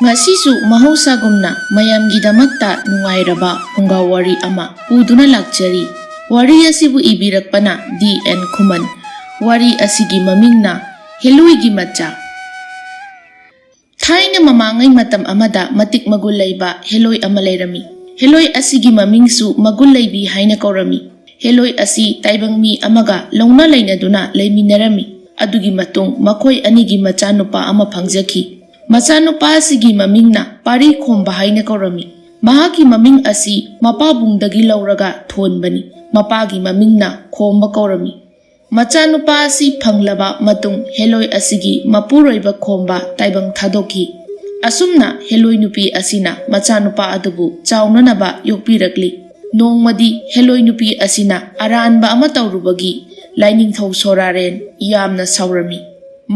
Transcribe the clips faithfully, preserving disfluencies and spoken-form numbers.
ꯉꯁꯤꯁꯨ ꯃꯍꯧꯁꯥꯒꯨꯝꯅ ꯃꯌꯥꯝꯒꯤꯗꯃꯛꯇ ꯅꯨꯡꯉꯥꯏꯔꯕ ꯐꯨꯡꯒꯥ ꯋꯥꯔꯤ ꯑꯃ ꯄꯨꯗꯨꯅ ꯂꯥꯛꯆꯔꯤ꯫ ꯋꯥꯔꯤ ꯑꯁꯤꯕꯨ ꯏꯕꯤꯔꯛꯄꯅ ꯗꯤ ꯑꯦꯟ ꯈꯨꯃꯟ꯫ ꯋꯥꯔꯤ ꯑꯁꯤꯒꯤ ꯃꯃꯤꯡꯅ ꯍꯦꯂꯣꯏꯒꯤ ꯃꯆꯥ꯫ ꯊꯥꯏꯅ ꯃꯃꯥꯡꯉꯩ ꯃꯇꯝ ꯑꯃꯗ ꯃꯇꯤꯛ ꯃꯒꯨꯟ ꯂꯩꯕ ꯍꯦꯂꯣꯏ ꯑꯃ ꯂꯩꯔꯝꯃꯤ꯫ ꯍꯦꯂꯣꯏ ꯑꯁꯤꯒꯤ ꯃꯃꯤꯡꯁꯨ ꯃꯒꯨꯟ ꯂꯩꯕꯤ ꯍꯥꯏꯅ ꯀꯧꯔꯝꯃꯤ꯫ ꯍꯦꯂꯣꯏ ꯑꯁꯤ ꯇꯥꯏꯕꯪ ꯃꯤ ꯑꯃꯒ ꯂꯧꯅ ꯂꯩꯅꯗꯨꯅ ꯂꯩꯃꯤꯟꯅꯔꯝꯃꯤ꯫ ꯑꯗꯨꯒꯤ ꯃꯇꯨꯡ ꯃꯈꯣꯏ ꯑꯅꯤꯒꯤ ꯃꯆꯥꯅꯨꯄꯥ ꯑꯃ ꯐꯪꯖꯈꯤ꯫ ꯃꯆꯥꯅꯨꯄꯥ ꯑꯁꯤꯒꯤ ꯃꯃꯤꯡꯅ ꯄꯥꯔꯤ ꯈꯣꯝꯕ ꯍꯥꯏꯅ ꯀꯧꯔꯝꯃꯤ꯫ ꯃꯍꯥꯛꯀꯤ ꯃꯃꯤꯡ ꯑꯁꯤ ꯃꯄꯥꯕꯨꯡꯗꯒꯤ ꯂꯧꯔꯒ ꯊꯣꯟꯕꯅꯤ꯫ ꯃꯄꯥꯒꯤ ꯃꯃꯤꯡꯅ ꯈꯣꯝꯕ ꯀꯧꯔꯝꯃꯤ꯫ ꯃꯆꯥꯅꯨꯄꯥ ꯑꯁꯤ ꯐꯪꯂꯕ ꯃꯇꯨꯡ ꯍꯦꯂꯣꯏ ꯑꯁꯤꯒꯤ ꯃꯄꯨꯔꯣꯏꯕ ꯈꯣꯝꯕ ꯇꯥꯏꯕꯪ ꯊꯥꯗꯣꯛꯈꯤ꯫ ꯑꯁꯨꯝꯅ ꯍꯦꯂꯣꯏ ꯅꯨꯄꯤ ꯑꯁꯤꯅ ꯃꯆꯥꯅꯨꯄꯥ ꯑꯗꯨꯕꯨ ꯆꯥꯎꯅꯅꯕ ꯌꯣꯛꯄꯤꯔꯛꯂꯤ꯫ ꯅꯣꯡꯃꯗꯤ ꯍꯦꯂꯣꯏ ꯅꯨꯄꯤ ꯑꯁꯤꯅ ꯑꯔꯥꯟꯕ ꯑꯃ ꯇꯧꯔꯨꯕꯒꯤ ꯂꯥꯏꯅꯤꯡꯊꯧ ꯁꯣꯔꯥꯔꯦꯟ ꯌꯥꯝꯅ ꯁꯥꯎꯔꯝꯃꯤ꯫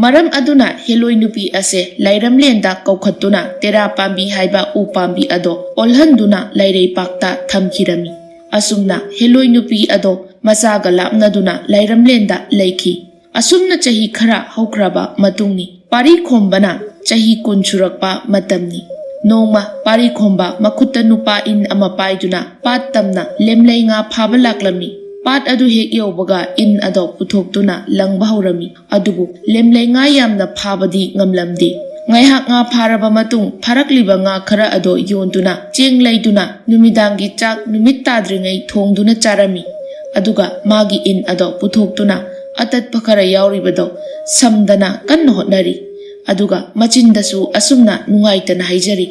ꯃꯔꯝ ꯑꯗꯨꯅ ꯍꯦꯂꯣꯏ ꯅꯨꯄꯤ ꯑꯁꯦ ꯂꯥꯏꯔꯝꯂꯦꯟꯗ ꯀꯧꯈꯠꯇꯨꯅ ꯇꯦꯔꯥ ꯄꯥꯝꯕꯤ ꯍꯥꯏꯕ ꯎ ꯄꯥꯝꯕꯤ ꯑꯗꯣ ꯑꯣꯜꯍꯟꯗꯨꯅ ꯂꯩꯔꯩꯄꯥꯛꯇ ꯊꯝꯈꯤꯔꯝꯃꯤ꯫ ꯑꯁꯨꯝꯅ ꯍꯦꯂꯣꯏ ꯅꯨꯄꯤ ꯑꯗꯣ ꯃꯆꯥꯒ ꯂꯥꯞꯅꯗꯨꯅ ꯂꯥꯏꯔꯝꯂꯦꯟꯗ ꯂꯩꯈꯤ꯫ ꯑꯁꯨꯝꯅ ꯆꯍꯤ ꯈꯔ ꯍꯧꯈ꯭ꯔꯕ ꯃꯇꯨꯡꯅꯤ꯫ ꯄꯥꯔꯤ ꯈꯣꯝꯕꯅ ꯆꯍꯤ ꯀꯨꯟ ꯁꯨꯔꯛꯄ ꯃꯇꯝꯅꯤ꯫ ꯅꯣꯡꯃ ꯄꯥꯔꯤ ꯈꯣꯝꯕ ꯃꯈꯨꯠꯇ ꯅꯨꯄꯥ ꯏꯟ ꯑꯃ ꯄꯥꯏꯗꯨꯅ ꯄꯥꯠ ꯇꯝꯅ ꯂꯦꯝꯂꯩ ꯉꯥ ꯐꯥꯕ ꯂꯥꯛꯂꯝꯃꯤ꯫ ꯄꯥꯠ ꯑꯗꯨ ꯍꯦꯛ ꯌꯧꯕꯒ ꯏꯟ ꯑꯗꯣ ꯄꯨꯊꯣꯛꯇꯨꯅ ꯂꯪꯕ ꯍꯧꯔꯝꯃꯤ꯫ ꯑꯗꯨꯕꯨ ꯂꯦꯝꯂꯩ ꯉꯥ ꯌꯥꯝꯅ ꯐꯥꯕꯗꯤ ꯉꯝꯂꯝꯗꯦ꯫ ꯉꯥꯏꯍꯥꯛ ꯉꯥ ꯐꯥꯔꯕ ꯃꯇꯨꯡ ꯐꯥꯔꯛꯂꯤꯕ ꯉꯥ ꯈꯔ ꯑꯗꯣ ꯌꯣꯟꯗꯨꯅ ꯆꯦꯡ ꯂꯩꯗꯨꯅ ꯅꯨꯃꯤꯗꯥꯡꯒꯤ ꯆꯥꯛ ꯅꯨꯃꯤꯠ ꯇꯥꯗ꯭ꯔꯤꯉꯩ ꯊꯣꯡꯗꯨꯅ ꯆꯥꯔꯝꯃꯤ꯫ ꯑꯗꯨꯒ ꯃꯥꯒꯤ ꯏꯟ ꯑꯗꯣ ꯄꯨꯊꯣꯛꯇꯨꯅ ꯑꯇꯠꯄ ꯈꯔ ꯌꯥꯎꯔꯤꯕꯗꯣ ꯁꯝꯗꯅ ꯀꯟꯅ ꯍꯣꯠꯅꯔꯤ꯫ ꯑꯗꯨꯒ ꯃꯆꯤꯟꯗꯁꯨ ꯑꯁꯨꯝꯅ ꯅꯨꯡꯉꯥꯏꯇꯅ ꯍꯥꯏꯖꯔꯤ,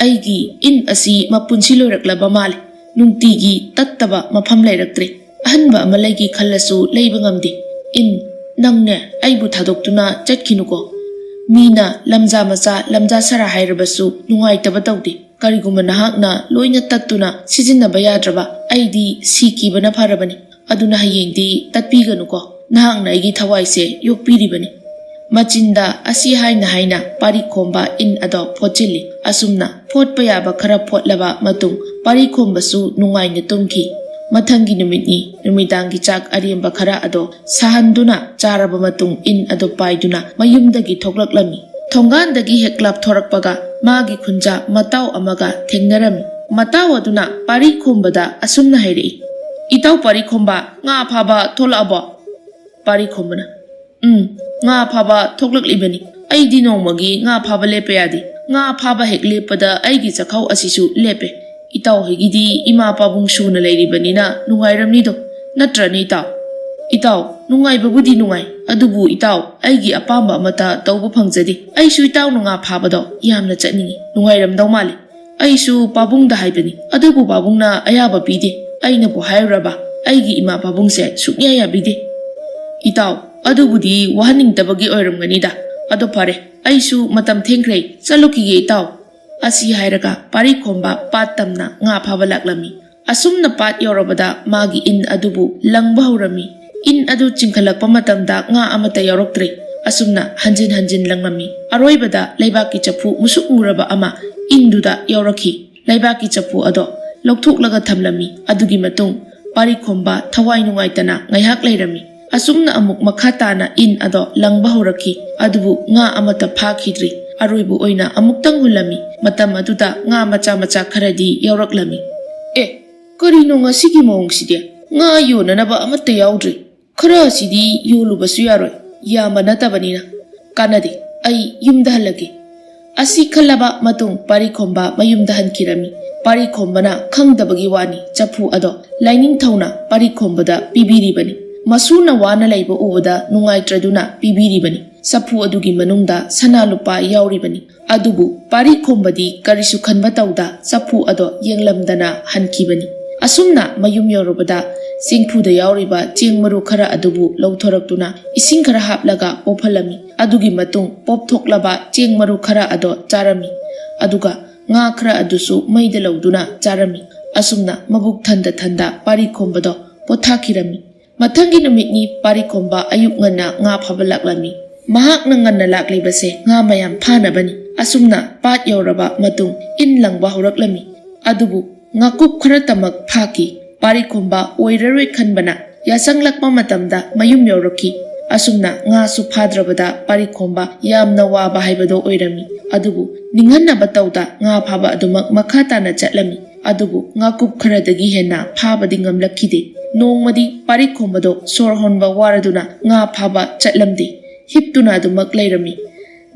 "ꯑꯩꯒꯤ ꯏꯟ ꯑꯁꯤ ꯃꯄꯨꯟꯁꯤ ꯂꯣꯏꯔꯛꯂꯕ ꯃꯥꯜꯂꯦ꯫ ꯅꯨꯡꯇꯤꯒꯤ ꯇꯠꯇꯕ ꯃꯐꯝ ꯂꯩꯔꯛꯇ꯭ꯔꯦ꯫ ꯑꯍꯟꯕ ꯑꯃ ꯂꯩꯒꯦ ꯈꯜꯂꯁꯨ ꯂꯩꯕ ꯉꯝꯗꯦ꯫ ꯏꯟ, ꯅꯪꯅꯦ ꯑꯩꯕꯨ ꯊꯥꯗꯣꯛꯇꯨꯅ ꯆꯠꯈꯤꯅꯨꯀꯣ꯫ ꯃꯤꯅ ꯂꯝꯖꯥ ꯃꯆꯥ, ꯂꯝꯖꯥ ꯁꯔꯥ ꯍꯥꯏꯔꯕꯁꯨ ꯅꯨꯡꯉꯥꯏꯇꯕ ꯇꯧꯗꯦ꯫ ꯀꯔꯤꯒꯨꯝꯕ ꯅꯍꯥꯛꯅ ꯂꯣꯏꯅ ꯇꯠꯇꯨꯅ ꯁꯤꯖꯤꯟꯅꯕ ꯌꯥꯗ꯭ꯔꯕ, ꯑꯩꯗꯤ ꯁꯤꯈꯤꯕꯅ ꯐꯔꯕꯅꯤ꯫ ꯑꯗꯨꯅ ꯍꯌꯦꯡꯗꯤ ꯇꯠꯄꯤꯒꯅꯨꯀꯣ꯫ ꯅꯍꯥꯛꯅ ꯑꯩꯒꯤ ꯊꯋꯥꯏꯁꯦ ꯌꯣꯛꯄꯤꯔꯤꯕꯅꯤ꯫" ꯃꯆꯤꯟꯗ ꯑꯁꯤ ꯍꯥꯏꯅ ꯍꯥꯏꯅ ꯄꯥꯔꯤ ꯈꯣꯝꯕ ꯏꯟ ꯑꯗꯣ ꯐꯣꯠꯆꯤꯜꯂꯤ꯫ ꯑꯁꯨꯝꯅ ꯐꯣꯠꯄ ꯌꯥꯕ ꯈꯔ ꯐꯣꯠꯂꯕ ꯃꯇꯨꯡ ꯄꯥꯔꯤ ꯈꯣꯝꯕꯁꯨ ꯅꯨꯡꯉꯥꯏꯅ ꯇꯨꯝꯈꯤ꯫ ꯃꯊꯪꯒꯤ ꯅꯨꯃꯤꯠꯅꯤ꯫ ꯅꯨꯃꯤꯗꯥꯡꯒꯤ ꯆꯥꯛ ꯑꯔꯦꯝꯕ ꯈꯔ ꯑꯗꯣ ꯁꯥꯍꯟꯗꯨꯅ ꯆꯥꯔꯕ ꯃꯇꯨꯡ ꯏꯟ ꯑꯗꯣ ꯄꯥꯏꯗꯨꯅ ꯃꯌꯨꯝꯗꯒꯤ ꯊꯣꯛꯂꯛꯂꯝꯃꯤ꯫ ꯊꯣꯡꯒꯥꯟꯗꯒꯤ ꯍꯦꯛ ꯂꯥꯞꯊꯣꯔꯛꯄꯒ ꯃꯥꯒꯤ ꯈꯨꯟꯖꯥ ꯃꯇꯥꯎ ꯑꯃꯒ ꯊꯦꯡꯅꯔꯝꯃꯤ꯫ ꯃꯇꯥꯎ ꯑꯗꯨꯅ ꯄꯥꯔꯤ ꯈꯣꯝꯕꯗ ꯑꯁꯨꯝꯅ ꯍꯥꯏꯔꯛꯏ, "ꯏꯇꯥꯎ ꯄꯥꯔꯤ ꯈꯣꯝꯕ, ꯉꯥ ꯐꯥꯕ ꯊꯣꯛꯂꯛꯑꯕꯣ?" ꯄꯥꯔꯤ ꯈꯣꯝꯕꯅ, "ꯎꯝ, ꯉꯥ ꯐꯥꯕ ꯊꯣꯛꯂꯛꯂꯤꯕꯅꯤ꯫ ꯑꯩꯗꯤ ꯅꯣꯡꯃꯒꯤ ꯉꯥ ꯐꯥꯕ ꯂꯦꯞꯄ ꯌꯥꯗꯦ꯫ ꯉꯥ ꯐꯥꯕ ꯍꯦꯛ ꯂꯦꯞꯄꯗ ꯑꯩꯒꯤ ꯆꯥꯛꯈꯥꯎ ꯑꯁꯤꯁꯨ ꯂꯦꯞꯄꯦ꯫ ꯏꯇꯥꯎ ꯍꯣꯏꯒꯤꯗꯤ ꯏꯃꯥ ꯄꯥꯕꯨꯡ ꯁꯨꯅ ꯂꯩꯔꯤꯕꯅꯤꯅ ꯅꯨꯡꯉꯥꯏꯔꯝꯅꯤꯗꯣ, ꯅꯠꯇ꯭ꯔꯅꯦ ꯏꯇꯥꯎ?" "ꯏꯇꯥꯎ, ꯅꯨꯡꯉꯥꯏꯕꯕꯨꯗꯤ ꯅꯨꯡꯉꯥꯏ, ꯑꯗꯨꯕꯨ ꯏꯇꯥꯎ, ꯑꯩꯒꯤ ꯑꯄꯥꯝꯕ ꯑꯃꯠꯇ ꯇꯧꯕ ꯐꯪꯖꯗꯦ꯫ ꯑꯩꯁꯨ ꯏꯇꯥꯎꯅ ꯉꯥ ꯐꯥꯕꯗꯣ ꯌꯥꯝꯅ ꯆꯠꯅꯤꯡꯏ꯫ ꯅꯨꯡꯉꯥꯏꯔꯝꯗꯧ ꯃꯥꯜꯂꯤ꯫ ꯑꯩꯁꯨ ꯄꯥꯕꯨꯡꯗ ꯍꯥꯏꯕꯅꯤ, ꯑꯗꯨꯕꯨ ꯄꯥꯕꯨꯡꯅ ꯑꯌꯥꯕ ꯄꯤꯗꯦ꯫ ꯑꯩꯅꯕꯨ ꯍꯥꯏꯔꯨꯔꯕ, ꯑꯩꯒꯤ ꯏꯃꯥ ꯄꯥꯕꯨꯡꯁꯦ ꯁꯨꯛꯌꯥ ꯌꯥꯕꯤꯗꯦ꯫ ꯏꯇꯥꯎ, ꯑꯗꯨꯕꯨꯗꯤ ꯋꯥꯍꯟꯅꯤꯡꯗꯕꯒꯤ ꯑꯣꯏꯔꯝꯒꯅꯤꯗ꯫ ꯑꯗꯣ ꯐꯔꯦ, ꯑꯩꯁꯨ ꯃꯇꯝ ꯊꯦꯡꯈ꯭ꯔꯦ, ꯆꯠꯂꯨꯈꯤꯒꯦ ꯏꯇꯥꯎ꯫" ꯑꯁꯤ ꯍꯥꯏꯔꯒ ꯄꯥꯔꯤ ꯈꯣꯝꯕ ꯄꯥꯠ ꯇꯝꯅ ꯉꯥ ꯐꯥꯕ ꯂꯥꯛꯂꯝꯃꯤ꯫ ꯑꯁꯨꯝꯅ ꯄꯥꯠ ꯌꯧꯔꯕꯗ ꯃꯥꯒꯤ ꯏꯟ ꯑꯗꯨꯕꯨ ꯂꯪꯕ ꯍꯧꯔꯝꯃꯤ꯫ ꯏꯟ ꯑꯗꯨ ꯆꯤꯡꯈꯠꯂꯛꯄ ꯃꯇꯝꯗ ꯉꯥ ꯑꯃꯠꯇ ꯌꯥꯎꯔꯛꯇ꯭ꯔꯦ꯫ ꯑꯁꯨꯝꯅ ꯍꯟꯖꯤꯟ ꯍꯟꯖꯤꯟ ꯂꯪꯂꯝꯃꯤ꯫ ꯑꯔꯣꯏꯕꯗ ꯂꯩꯕꯥꯛꯀꯤ ꯆꯐꯨ ꯃꯨꯁꯨꯛ ꯃꯨꯔꯕ ꯑꯃ ꯏꯟꯗꯨꯗ ꯌꯥꯎꯔꯛꯈꯤ꯫ ꯂꯩꯕꯥꯛꯀꯤ ꯆꯐꯨ ꯑꯗꯣ ꯂꯧꯊꯣꯛꯂꯒ ꯊꯝꯂꯝꯃꯤ꯫ ꯑꯗꯨꯒꯤ ꯃꯇꯨꯡ ꯄꯥꯔꯤ ꯈꯣꯝꯕ ꯊꯋꯥꯏ ꯅꯨꯡꯉꯥꯏꯇꯅ ꯉꯥꯏꯍꯥꯛ ꯂꯩꯔꯝꯃꯤ꯫ ꯑꯁꯨꯝꯅ ꯑꯃꯨꯛ ꯃꯈꯥ ꯇꯥꯅ ꯏꯟ ꯑꯗꯣ ꯂꯪꯕ ꯍꯧꯔꯛꯈꯤ꯫ ꯑꯗꯨꯕꯨ ꯉꯥ ꯑꯃꯠꯇ ꯐꯥꯈꯤꯗ꯭ꯔꯤ꯫ ꯑꯔꯣꯏꯕ ꯑꯣꯏꯅ ꯑꯃꯨꯛꯇꯪ ꯍꯨꯜꯂꯝꯃꯤ꯫ ꯃꯇꯝ ꯑꯗꯨꯗ ꯉꯥ ꯃꯆꯥ ꯃꯆꯥ ꯈꯔꯗꯤ ꯌꯥꯎꯔꯛꯂꯝꯃꯤ꯫ "ꯑꯦ, ꯀꯔꯤꯅꯣ ꯉꯁꯤꯒꯤ ꯃꯑꯣꯡꯁꯤꯗꯤ? ꯉꯥ ꯌꯣꯟꯅꯅꯕ ꯑꯃꯠꯇ ꯌꯥꯎꯗ꯭ꯔꯤ꯫ ꯈꯔ ꯑꯁꯤꯗꯤ ꯌꯣꯜꯂꯨꯕꯁꯨ ꯌꯥꯔꯣꯏ, ꯌꯥꯝꯕ ꯅꯠꯇꯕꯅꯤꯅ꯫ ꯀꯥꯟꯅꯗꯦ, ꯑꯩ ꯌꯨꯝꯗ ꯍꯜꯂꯒꯦ꯫" ꯑꯁꯤ ꯈꯜꯂꯕ ꯃꯇꯨꯡ ꯄꯥꯔꯤ ꯈꯣꯝꯕ ꯃꯌꯨꯝꯗ ꯍꯟꯈꯤꯔꯝꯃꯤ꯫ ꯄꯥꯔꯤ ꯈꯣꯝꯕꯅ ꯈꯪꯗꯕꯒꯤ ꯋꯥꯅꯤ, ꯆꯐꯨ ꯑꯗꯣ ꯂꯥꯏꯅꯤꯡꯊꯧꯅ ꯄꯥꯔꯤ ꯈꯣꯝꯕꯗ ꯄꯤꯕꯤꯔꯤꯕꯅꯤ꯫ ꯃꯁꯨꯅ ꯋꯥꯅ ꯂꯩꯕ ꯎꯕꯗ ꯅꯨꯡꯉꯥꯏꯇ꯭ꯔꯗꯨꯅ ꯄꯤꯕꯤꯔꯤꯕꯅꯤ꯫ ꯆꯐꯨ ꯑꯗꯨꯒꯤ ꯃꯅꯨꯡꯗ ꯁꯅꯥ ꯂꯨꯄꯥ ꯌꯥꯎꯔꯤꯕꯅꯤ꯫ ꯑꯗꯨꯕꯨ ꯄꯥꯔꯤ ꯈꯣꯝꯕꯗꯤ ꯀꯔꯤꯁꯨ ꯈꯟꯕ ꯇꯧꯗ ꯆꯐꯨ ꯑꯗꯣ ꯌꯦꯡꯂꯝꯗꯅ ꯍꯟꯈꯤꯕꯅꯤ꯫ ꯑꯁꯨꯝꯅ ꯃꯌꯨꯝ ꯌꯧꯔꯕꯗ ꯆꯦꯡꯐꯨꯗ ꯌꯥꯎꯔꯤꯕ ꯆꯦꯡ ꯃꯔꯨ ꯈꯔ ꯑꯗꯨꯕꯨ ꯂꯧꯊꯣꯔꯛꯇꯨꯅ ꯏꯁꯤꯡ ꯈꯔ ꯍꯥꯞꯂꯒ ꯄꯣꯞꯍꯜꯂꯝꯃꯤ꯫ ꯑꯗꯨꯒꯤ ꯃꯇꯨꯡ ꯄꯣꯞꯊꯣꯛꯂꯕ ꯆꯦꯡ ꯃꯔꯨ ꯈꯔ ꯑꯗꯣ ꯆꯥꯔꯝꯃꯤ꯫ ꯑꯗꯨꯒ ꯉꯥ ꯈꯔ ꯑꯗꯨꯁꯨ ꯃꯩꯗ ꯂꯧꯗꯨꯅ ꯆꯥꯔꯝꯃꯤ꯫ ꯑꯁꯨꯝꯅ ꯃꯕꯨꯛ ꯊꯟꯗ ꯊꯟꯗ ꯄꯥꯔꯤ ꯈꯣꯝꯕꯗꯣ ꯄꯣꯊꯥꯈꯤꯔꯝꯃꯤ꯫ ꯃꯊꯪꯒꯤ ꯅꯨꯃꯤꯠꯅꯤ ꯄꯥꯔꯤ ꯈꯣꯝꯕ ꯑꯌꯨꯛ ꯉꯟꯅ ꯉꯥ ꯐꯥꯕ ꯂꯥꯛꯂꯝꯃꯤ꯫ ꯃꯍꯥꯛꯅ ꯉꯟꯅ ꯂꯥꯛꯂꯤꯕꯁꯦ ꯉꯥ ꯃꯌꯥꯝ ꯐꯥꯅꯕꯅꯤ꯫ ꯑꯁꯨꯝꯅ ꯄꯥꯠ ꯌꯧꯔꯕ ꯃꯇꯨꯡ ꯏꯟ ꯂꯪꯕ ꯍꯧꯔꯛꯂꯝꯃꯤ꯫ ꯑꯗꯨꯕꯨ ꯉꯥꯀꯨꯞ ꯈꯔꯇꯃꯛ ꯐꯥꯈꯤ꯫ ꯄꯥꯔꯤ ꯈꯣꯝꯕ ꯑꯣꯏꯔꯔꯣꯏ ꯈꯟꯕꯅ ꯌꯥꯆꯪꯂꯛꯄ ꯃꯇꯝꯗ ꯃꯌꯨꯝ ꯌꯧꯔꯛꯈꯤ꯫ ꯑꯁꯨꯝꯅ ꯉꯥꯁꯨ ꯐꯥꯗ꯭ꯔꯕꯗ ꯄꯥꯔꯤ ꯈꯣꯝꯕ ꯌꯥꯝꯅ ꯋꯥꯕ ꯍꯥꯏꯕꯗꯣ ꯑꯣꯏꯔꯝꯃꯤ꯫ ꯑꯗꯨꯕꯨ ꯅꯤꯡꯍꯟꯅꯕ ꯇꯧꯗ ꯉꯥ ꯐꯥꯕ ꯑꯗꯨꯃꯛ ꯃꯈꯥ ꯇꯥꯅ ꯆꯠꯂꯝꯃꯤ꯫ ꯑꯗꯨꯕꯨ ꯉꯥꯀꯨꯞ ꯈꯔꯗꯒꯤ ꯍꯦꯟꯅ ꯐꯥꯕꯗꯤ ꯉꯝꯂꯛꯈꯤꯗꯦ꯫ ꯅꯣꯡꯃꯗꯤ ꯄꯥꯔꯤꯈꯣꯝꯕꯗꯣ ꯁꯣꯔ ꯍꯣꯟꯕ ꯋꯥꯔꯗꯨꯅ ꯉꯥ ꯐꯥꯕ ꯆꯠꯂꯝꯗꯦ꯫ ꯍꯤꯞꯇꯨꯅ ꯑꯗꯨꯃꯛ ꯂꯩꯔꯝꯃꯤ꯫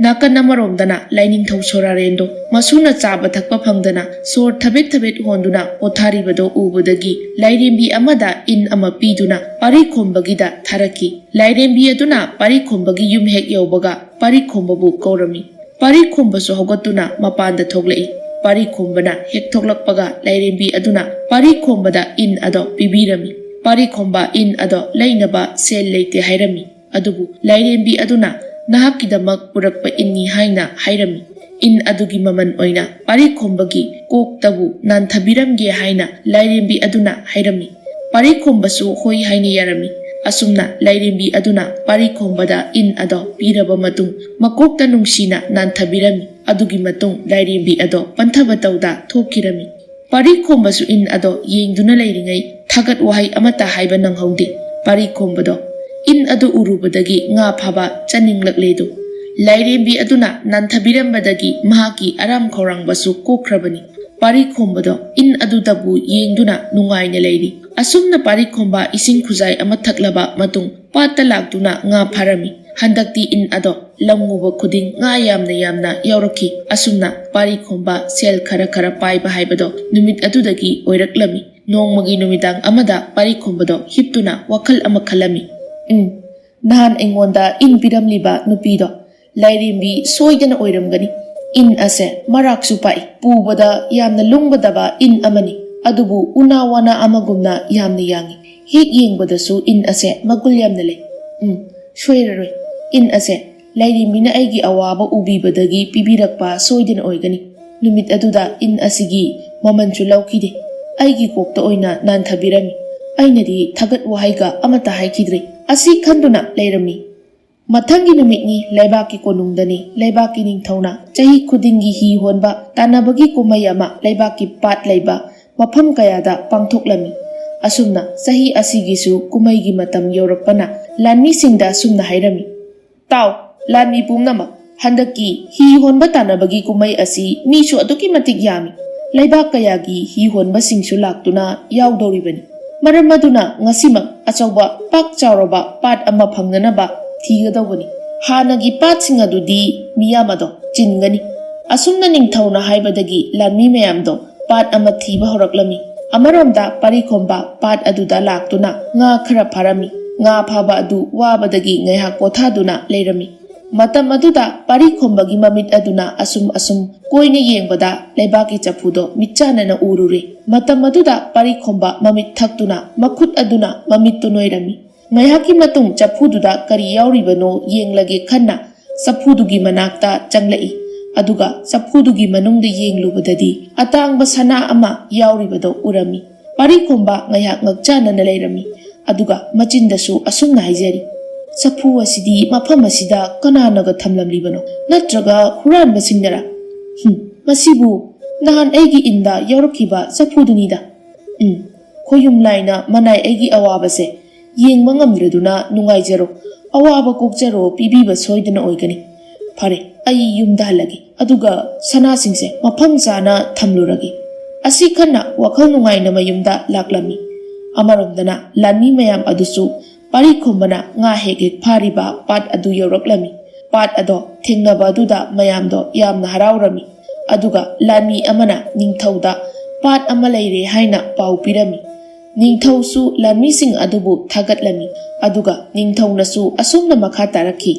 ꯅꯥꯀꯟ ꯑꯃꯔꯣꯝꯗꯅ ꯂꯥꯏꯅꯤꯡꯊꯧ ꯁꯣꯔꯥꯔꯦꯟꯗꯣ ꯃꯁꯨꯅ ꯆꯥꯕ ꯊꯛꯄ ꯐꯪꯗꯅ ꯁꯣꯔ ꯊꯕꯦꯠ ꯊꯕꯦꯠ ꯍꯣꯟꯗꯨꯅ ꯄꯣꯊꯥꯔꯤꯕꯗꯣ ꯎꯕꯗꯒꯤ ꯂꯥꯏꯔꯦꯝꯕꯤ ꯑꯃꯗ ꯏꯟ ꯑꯃ ꯄꯤꯗꯨꯅ ꯄꯥꯔꯤꯈꯣꯝꯕꯒꯤꯗ ꯊꯥꯔꯛꯈꯤ꯫ ꯂꯥꯏꯔꯦꯝꯕꯤ ꯑꯗꯨꯅ ꯄꯥꯔꯤꯈꯣꯝꯕꯒꯤ ꯌꯨꯝ ꯍꯦꯛ ꯌꯧꯕꯒ ꯄꯥꯔꯤꯈꯣꯝꯕꯕꯨ ꯀꯧꯔꯝꯃꯤ꯫ ꯄꯥꯔꯤꯈꯣꯝꯕꯁꯨ ꯍꯧꯒꯠꯇꯨꯅ ꯃꯄꯥꯟꯗ ꯊꯣꯛꯂꯛꯏ꯫ ꯄꯥꯔꯤꯈꯣꯝꯕꯅ ꯍꯦꯛ ꯊꯣꯛꯂꯛꯄꯒ ꯂꯥꯏꯔꯦꯝꯕꯤ ꯑꯗꯨꯅ ꯄꯥꯔꯤꯈꯣꯝꯕꯗ ꯏꯟ ꯑꯗꯣ ꯄꯤꯕꯤꯔꯝꯃꯤ꯫ ꯄꯥꯔꯤꯈꯣꯝꯕ ꯏꯟ ꯑꯗꯣ ꯂꯩꯅꯕ ꯁꯦꯜ ꯂꯩꯇꯦ ꯍꯥꯏꯔꯝꯃꯤ꯫ ꯑꯗꯨꯕꯨ ꯂꯥꯏꯔꯦꯝꯕꯤ ꯑꯗꯨꯅ ꯅꯍꯥꯛꯀꯤꯗꯃꯛ ꯄꯨꯔꯛꯄ ꯏꯟꯅꯤ ꯍꯥꯏꯅ ꯍꯥꯏꯔꯝꯃꯤ꯫ ꯏꯟ ꯑꯗꯨꯒꯤ ꯃꯃꯜ ꯑꯣꯏꯅ ꯄꯥꯔꯤꯈꯣꯝꯕꯒꯤ ꯀꯣꯛꯇꯕꯨ ꯅꯥꯟꯊꯕꯤꯔꯝꯒꯦ ꯍꯥꯏꯅ ꯂꯥꯏꯔꯦꯝꯕꯤ ꯑꯗꯨꯅ ꯍꯥꯏꯔꯝꯃꯤ꯫ ꯄꯥꯔꯤꯈꯣꯝꯕꯁꯨ ꯍꯣꯏ ꯍꯥꯏꯅ ꯌꯥꯔꯝꯃꯤ꯫ ꯑꯁꯨꯝꯅ ꯂꯥꯏꯔꯦꯝꯕꯤ ꯑꯗꯨꯅ ꯄꯥꯔꯤꯈꯣꯝꯕꯗ ꯏꯟ ꯑꯗꯣ ꯄꯤꯔꯕ ꯃꯇꯨꯡ ꯃꯀꯣꯛꯇ ꯅꯨꯡꯁꯤꯅ ꯅꯥꯟꯊꯕꯤꯔꯝꯃꯤ꯫ ꯑꯗꯨꯒꯤ ꯃꯇꯨꯡ ꯂꯥꯏꯔꯦꯝꯕꯤ ꯑꯗꯣ ꯄꯟꯊꯕ ꯇꯧꯗ ꯊꯣꯛꯈꯤꯔꯝꯃꯤ꯫ ꯄꯥꯔꯤꯈꯣꯝꯕꯁꯨ ꯏꯟ ꯑꯗꯣ ꯌꯦꯡꯗꯨꯅ ꯂꯩꯔꯤꯉꯩ ꯊꯥꯒꯠ ꯋꯥꯍꯩ ꯑꯃꯠꯇ ꯍꯥꯏꯕ ꯅꯪꯍꯧꯗꯦ꯫ ꯄꯥꯔꯤꯈꯣꯝꯕꯗꯣ ꯏꯟ ꯑꯗꯨ ꯎꯔꯨꯕꯗꯒꯤ ꯉꯥ ꯐꯥꯕ ꯆꯠꯅꯤꯡꯂꯛꯂꯦꯗꯣ꯫ ꯂꯥꯏꯔꯦꯝꯕꯤ ꯑꯗꯨꯅ ꯅꯥꯟꯊꯕꯤꯔꯝꯕꯗꯒꯤ ꯃꯍꯥꯛꯀꯤ ꯑꯔꯥꯝ ꯈꯧꯔꯥꯡꯕꯁꯨ ꯀꯣꯛꯈ꯭ꯔꯕꯅꯤ꯫ ꯄꯥꯔꯤꯈꯣꯝꯕꯗꯣ ꯏꯟ ꯑꯗꯨꯗꯕꯨ ꯌꯦꯡꯗꯨꯅ ꯅꯨꯡꯉꯥꯏꯅ ꯂꯩꯔꯤ꯫ ꯑꯁꯨꯝꯅ ꯄꯥꯔꯤꯈꯣꯝꯕ ꯏꯁꯤꯡ ꯈꯨꯖꯥꯏ ꯑꯃ ꯊꯛꯂꯕ ꯃꯇꯨꯡ ꯄꯥꯠꯇ ꯂꯥꯛꯇꯨꯅ ꯉꯥ ꯐꯥꯔꯝꯃꯤ꯫ ꯍꯟꯗꯛꯇꯤ ꯏꯟ ꯑꯗꯣ ꯂꯝ ꯎꯕ ꯈꯨꯗꯤꯡ ꯉꯥ ꯌꯥꯝꯅ ꯌꯥꯝꯅ ꯌꯥꯎꯔꯛꯈꯤ꯫ ꯑꯁꯨꯝꯅ ꯄꯥꯔꯤꯈꯣꯝꯕ ꯁꯦꯜ ꯈꯔ ꯈꯔ ꯄꯥꯏꯕ ꯍꯥꯏꯕꯗꯣ ꯅꯨꯃꯤꯠ ꯑꯗꯨꯗꯒꯤ ꯑꯣꯏꯔꯛꯂꯝꯃꯤ꯫ ꯅꯣꯡꯃꯒꯤ ꯅꯨꯃꯤꯗꯥꯡ ꯑꯃꯗ ꯄꯥꯔꯤꯈꯣꯝꯕꯗꯣ ꯍꯤꯞꯇꯨꯅ ꯋꯥꯈꯜ ꯑꯃ ꯈꯜꯂꯝꯃꯤ꯫ "ꯎꯝ, ꯅꯍꯥꯟ ꯑꯩꯉꯣꯟꯗ ꯏꯟ ꯄꯤꯔꯝꯂꯤꯕ ꯅꯨꯄꯤꯗꯣ ꯂꯥꯏꯔꯦꯝꯕꯤ ꯁꯣꯏꯗꯅ ꯑꯣꯏꯔꯝꯒꯅꯤ꯫ ꯏꯟ ꯑꯁꯦ ꯃꯔꯥꯛꯁꯨ ꯄꯥꯛꯏ꯫ ꯄꯨꯕꯗ ꯌꯥꯝꯅ ꯂꯨꯝꯒꯗꯕ ꯏꯟ ꯑꯃꯅꯤ꯫ ꯑꯗꯨꯕꯨ ꯎꯅꯥ ꯋꯥꯅꯥ ꯑꯃꯒꯨꯝꯅ ꯌꯥꯝꯅ ꯌꯥꯡꯏ꯫ ꯍꯦꯛ ꯌꯦꯡꯕꯗꯁꯨ ꯏꯟ ꯑꯁꯦ ꯃꯒꯨꯟ ꯌꯥꯝꯅ ꯂꯩ꯫ ꯎꯝ, ꯁꯣꯏꯔꯔꯣꯏ꯫ ꯏꯟ ꯑꯁꯦ ꯂꯥꯏꯔꯦꯝꯕꯤꯅ ꯑꯩꯒꯤ ꯑꯋꯥꯕ ꯎꯕꯤꯕꯗꯒꯤ ꯄꯤꯕꯤꯔꯛꯄ ꯁꯣꯏꯗꯅ ꯑꯣꯏꯒꯅꯤ꯫ ꯅꯨꯃꯤꯠ ꯑꯗꯨꯗ ꯏꯟ ꯑꯁꯤꯒꯤ ꯃꯃꯜꯁꯨ ꯂꯧꯈꯤꯗꯦ꯫ ꯑꯩꯒꯤ ꯀꯣꯛꯇ ꯑꯣꯏꯅ ꯅꯥꯟꯊꯕꯤꯔꯝꯃꯤ꯫ ꯑꯩꯅꯗꯤ ꯊꯥꯒꯠ ꯋꯥꯍꯩꯒ ꯑꯃꯠꯇ ꯍꯥꯏꯈꯤꯗ꯭ꯔꯦ꯫ ꯑꯁꯤ ꯈꯟꯗꯨꯅ ꯂꯩꯔꯝꯃꯤ"꯫ ꯃꯊꯪꯒꯤ ꯅꯨꯃꯤꯠꯅꯤ, ꯂꯩꯕꯥꯛꯀꯤ ꯀꯣꯅꯨꯡꯗꯅꯤ꯫ ꯂꯩꯕꯥꯛꯀꯤ ꯅꯤꯡꯊꯧꯅ ꯆꯍꯤ ꯈꯨꯗꯤꯡꯒꯤ ꯍꯤ ꯍꯣꯟꯕ ꯇꯥꯟꯅꯕꯒꯤ ꯀꯨꯝꯍꯩ ꯑꯃ ꯂꯩꯕꯥꯛꯀꯤ ꯄꯥꯠ ꯂꯩꯕ ꯃꯐꯝ ꯀꯌꯥꯗ ꯄꯥꯡꯊꯣꯛꯂꯝꯃꯤ꯫ ꯑꯁꯨꯝꯅ ꯆꯍꯤ ꯑꯁꯤꯒꯤꯁꯨ ꯀꯨꯝꯍꯩꯒꯤ ꯃꯇꯝ ꯌꯧꯔꯛꯄꯅ ꯂꯥꯟꯃꯤꯁꯤꯡꯗ ꯑꯁꯨꯝꯅ ꯍꯥꯏꯔꯝꯃꯤ, "ꯇꯥꯎ, ꯂꯥꯟꯃꯤ ꯄꯨꯝꯅꯃꯛ, ꯍꯟꯗꯛꯀꯤ ꯍꯤ ꯍꯣꯟꯕ ꯇꯥꯟꯅꯕꯒꯤ ꯀꯨꯝꯍꯩ ꯑꯁꯤ ꯃꯤꯁꯨ ꯑꯗꯨꯛꯀꯤ ꯃꯇꯤꯛ ꯌꯥꯝꯃꯤ꯫ ꯂꯩꯕꯥꯛ ꯀꯌꯥꯒꯤ ꯍꯤ ꯍꯣꯟꯕꯁꯤꯡꯁꯨ ꯂꯥꯛꯇꯨꯅ ꯌꯥꯎꯗꯧꯔꯤꯕꯅꯤ꯫ ꯃꯔꯝ ꯑꯗꯨꯅ ꯉꯁꯤꯃꯛ ꯑꯆꯧꯕ ꯄꯥꯛ ꯆꯥꯎꯔꯕ ꯄꯥꯠ ꯑꯃ ꯐꯪꯅꯅꯕ ꯊꯤꯒꯗꯧꯕꯅꯤ꯫ ꯍꯥꯟꯅꯒꯤ ꯄꯥꯠꯁꯤꯡ ꯑꯗꯨꯗꯤ ꯃꯤꯌꯥꯝ ꯑꯗꯣ ꯆꯤꯟꯒꯅꯤ꯫ ꯑꯁꯨꯝꯅ ꯅꯤꯡꯊꯧꯅ ꯍꯥꯏꯕꯗꯒꯤ ꯂꯥꯟꯃꯤ ꯃꯌꯥꯝꯗꯣ ꯄꯥꯠ ꯑꯃ ꯊꯤꯕ ꯍꯧꯔꯛꯂꯝꯃꯤ꯫ ꯑꯃꯔꯣꯝꯗ ꯄꯥꯔꯤ ꯈꯣꯝꯕ ꯄꯥꯠ ꯑꯗꯨꯗ ꯂꯥꯛꯇꯨꯅ ꯉꯥ ꯈꯔ ꯐꯥꯔꯝꯃꯤ꯫ ꯉꯥ ꯐꯥꯕ ꯑꯗꯨ ꯋꯥꯕꯗꯒꯤ ꯉꯥꯏꯍꯥꯛ ꯄꯣꯊꯥꯗꯨꯅ ꯂꯩꯔꯝꯃꯤ꯫ ꯃꯇꯝ ꯑꯗꯨꯗ ꯄꯥꯔꯤ ꯈꯣꯝꯕꯒꯤ ꯃꯃꯤꯠ ꯑꯗꯨꯅ ꯑꯁꯨꯝ ꯑꯁꯨꯝ ꯀꯣꯏꯅ ꯌꯦꯡꯕꯗ ꯂꯩꯕꯥꯛꯀꯤ ꯆꯐꯨꯗꯣ ꯃꯤꯠꯆꯥꯟꯅꯅ ꯎꯔꯨꯔꯦ꯫ ꯃꯇꯝ ꯑꯗꯨꯗ ꯄꯥꯔꯤ ꯈꯣꯝꯕ ꯃꯃꯤꯠ ꯊꯛꯇꯨꯅ ꯃꯈꯨꯠ ꯑꯗꯨꯅ ꯃꯃꯤꯠꯇꯨ ꯅꯣꯏꯔꯝꯃꯤ꯫ ꯉꯥꯏꯍꯥꯛꯀꯤ ꯃꯇꯨꯡ ꯆꯐꯨꯗꯨꯗ ꯀꯔꯤ ꯌꯥꯎꯔꯤꯕꯅꯣ ꯌꯦꯡꯂꯒꯦ ꯈꯟꯅ ꯆꯐꯨꯗꯨꯒꯤ ꯃꯅꯥꯛꯇ ꯆꯪꯂꯛꯏ꯫ ꯑꯗꯨꯒ ꯆꯐꯨꯗꯨꯒꯤ ꯃꯅꯨꯡꯗ ꯌꯦꯡꯂꯨꯕꯗꯗꯤ ꯑꯇꯥꯡꯕ ꯁꯅꯥ ꯑꯃ ꯌꯥꯎꯔꯤꯕꯗꯣ ꯎꯔꯝꯃꯤ꯫ ꯄꯥꯔꯤ ꯈꯣꯝꯕ ꯉꯥꯏꯍꯥꯛ ꯉꯛꯆꯥꯟꯅꯅ ꯂꯩꯔꯝꯃꯤ꯫ ꯑꯗꯨꯒ ꯃꯆꯤꯟꯗꯁꯨ ꯑꯁꯨꯝꯅ ꯍꯥꯏꯖꯔꯤ, "ꯆꯐꯨ ꯑꯁꯤꯗꯤ ꯃꯐꯝ ꯑꯁꯤꯗ ꯀꯅꯥꯅꯒ ꯊꯝꯂꯝꯂꯤꯕꯅꯣ? ꯅꯠꯇ꯭ꯔꯒ ꯍꯨꯔꯥꯟꯕꯁꯤꯡꯅꯔ? ꯍꯨꯝ, ꯃꯁꯤꯕꯨ ꯅꯍꯥꯟ ꯑꯩꯒꯤ ꯏꯟꯗ ꯌꯥꯎꯔꯛꯈꯤꯕ ꯆꯐꯨꯗꯨꯅꯤꯗ꯫ ꯎꯝ, ꯈꯣꯌꯨꯝ ꯂꯥꯏꯅ ꯃꯅꯥꯏ ꯑꯩꯒꯤ ꯑꯋꯥꯕꯁꯦ ꯌꯦꯡꯕ ꯉꯝꯗ꯭ꯔꯗꯨꯅ ꯅꯨꯡꯉꯥꯏꯖꯔꯣ, ꯑꯋꯥꯕ ꯀꯣꯛꯆꯔꯣ ꯄꯤꯕꯤꯕ ꯁꯣꯏꯗꯅ ꯑꯣꯏꯒꯅꯤ꯫ ꯐꯔꯦ, ꯑꯩ ꯌꯨꯝꯗ ꯍꯜꯂꯒꯦ, ꯑꯗꯨꯒ ꯁꯅꯥꯁꯤꯡꯁꯦ ꯃꯐꯝ ꯆꯥꯅ ꯊꯝꯂꯨꯔꯒꯦ꯫" ꯑꯁꯤ ꯈꯟꯅ ꯋꯥꯈꯜ ꯅꯨꯡꯉꯥꯏꯅ ꯃꯌꯨꯝꯗ ꯂꯥꯛꯂꯝꯃꯤ꯫ ꯑꯃꯔꯣꯝꯗꯅ ꯂꯥꯟꯃꯤ ꯃꯌꯥꯝ ꯑꯗꯨꯁꯨ ꯄꯥꯔꯤ ꯈꯣꯝꯕꯅ ꯉꯥ ꯍꯦꯛ ꯍꯦꯛ ꯐꯥꯔꯤꯕ ꯄꯥꯠ ꯑꯗꯨ ꯌꯧꯔꯛꯂꯝꯃꯤ꯫ ꯄꯥꯠ ꯑꯗꯣ ꯊꯦꯡꯅꯕ ꯑꯗꯨꯗ ꯃꯌꯥꯝꯗꯣ ꯌꯥꯝꯅ ꯍꯔꯥꯎꯔꯝꯃꯤ꯫ ꯑꯗꯨꯒ ꯂꯥꯟꯃꯤ ꯑꯃꯅ ꯅꯤꯡꯊꯧꯗ ꯄꯥꯠ ꯑꯃ ꯂꯩꯔꯦ ꯍꯥꯏꯅ ꯄꯥꯎ ꯄꯤꯔꯝꯃꯤ꯫ ꯅꯤꯡꯊꯧꯁꯨ ꯂꯥꯟꯃꯤꯁꯤꯡ ꯑꯗꯨꯕꯨ ꯊꯥꯒꯠꯂꯝꯃꯤ꯫ ꯑꯗꯨꯒ ꯅꯤꯡꯊꯧꯅꯁꯨ ꯑꯁꯨꯝꯅ ꯃꯈꯥ ꯇꯥꯔꯛꯈꯤ,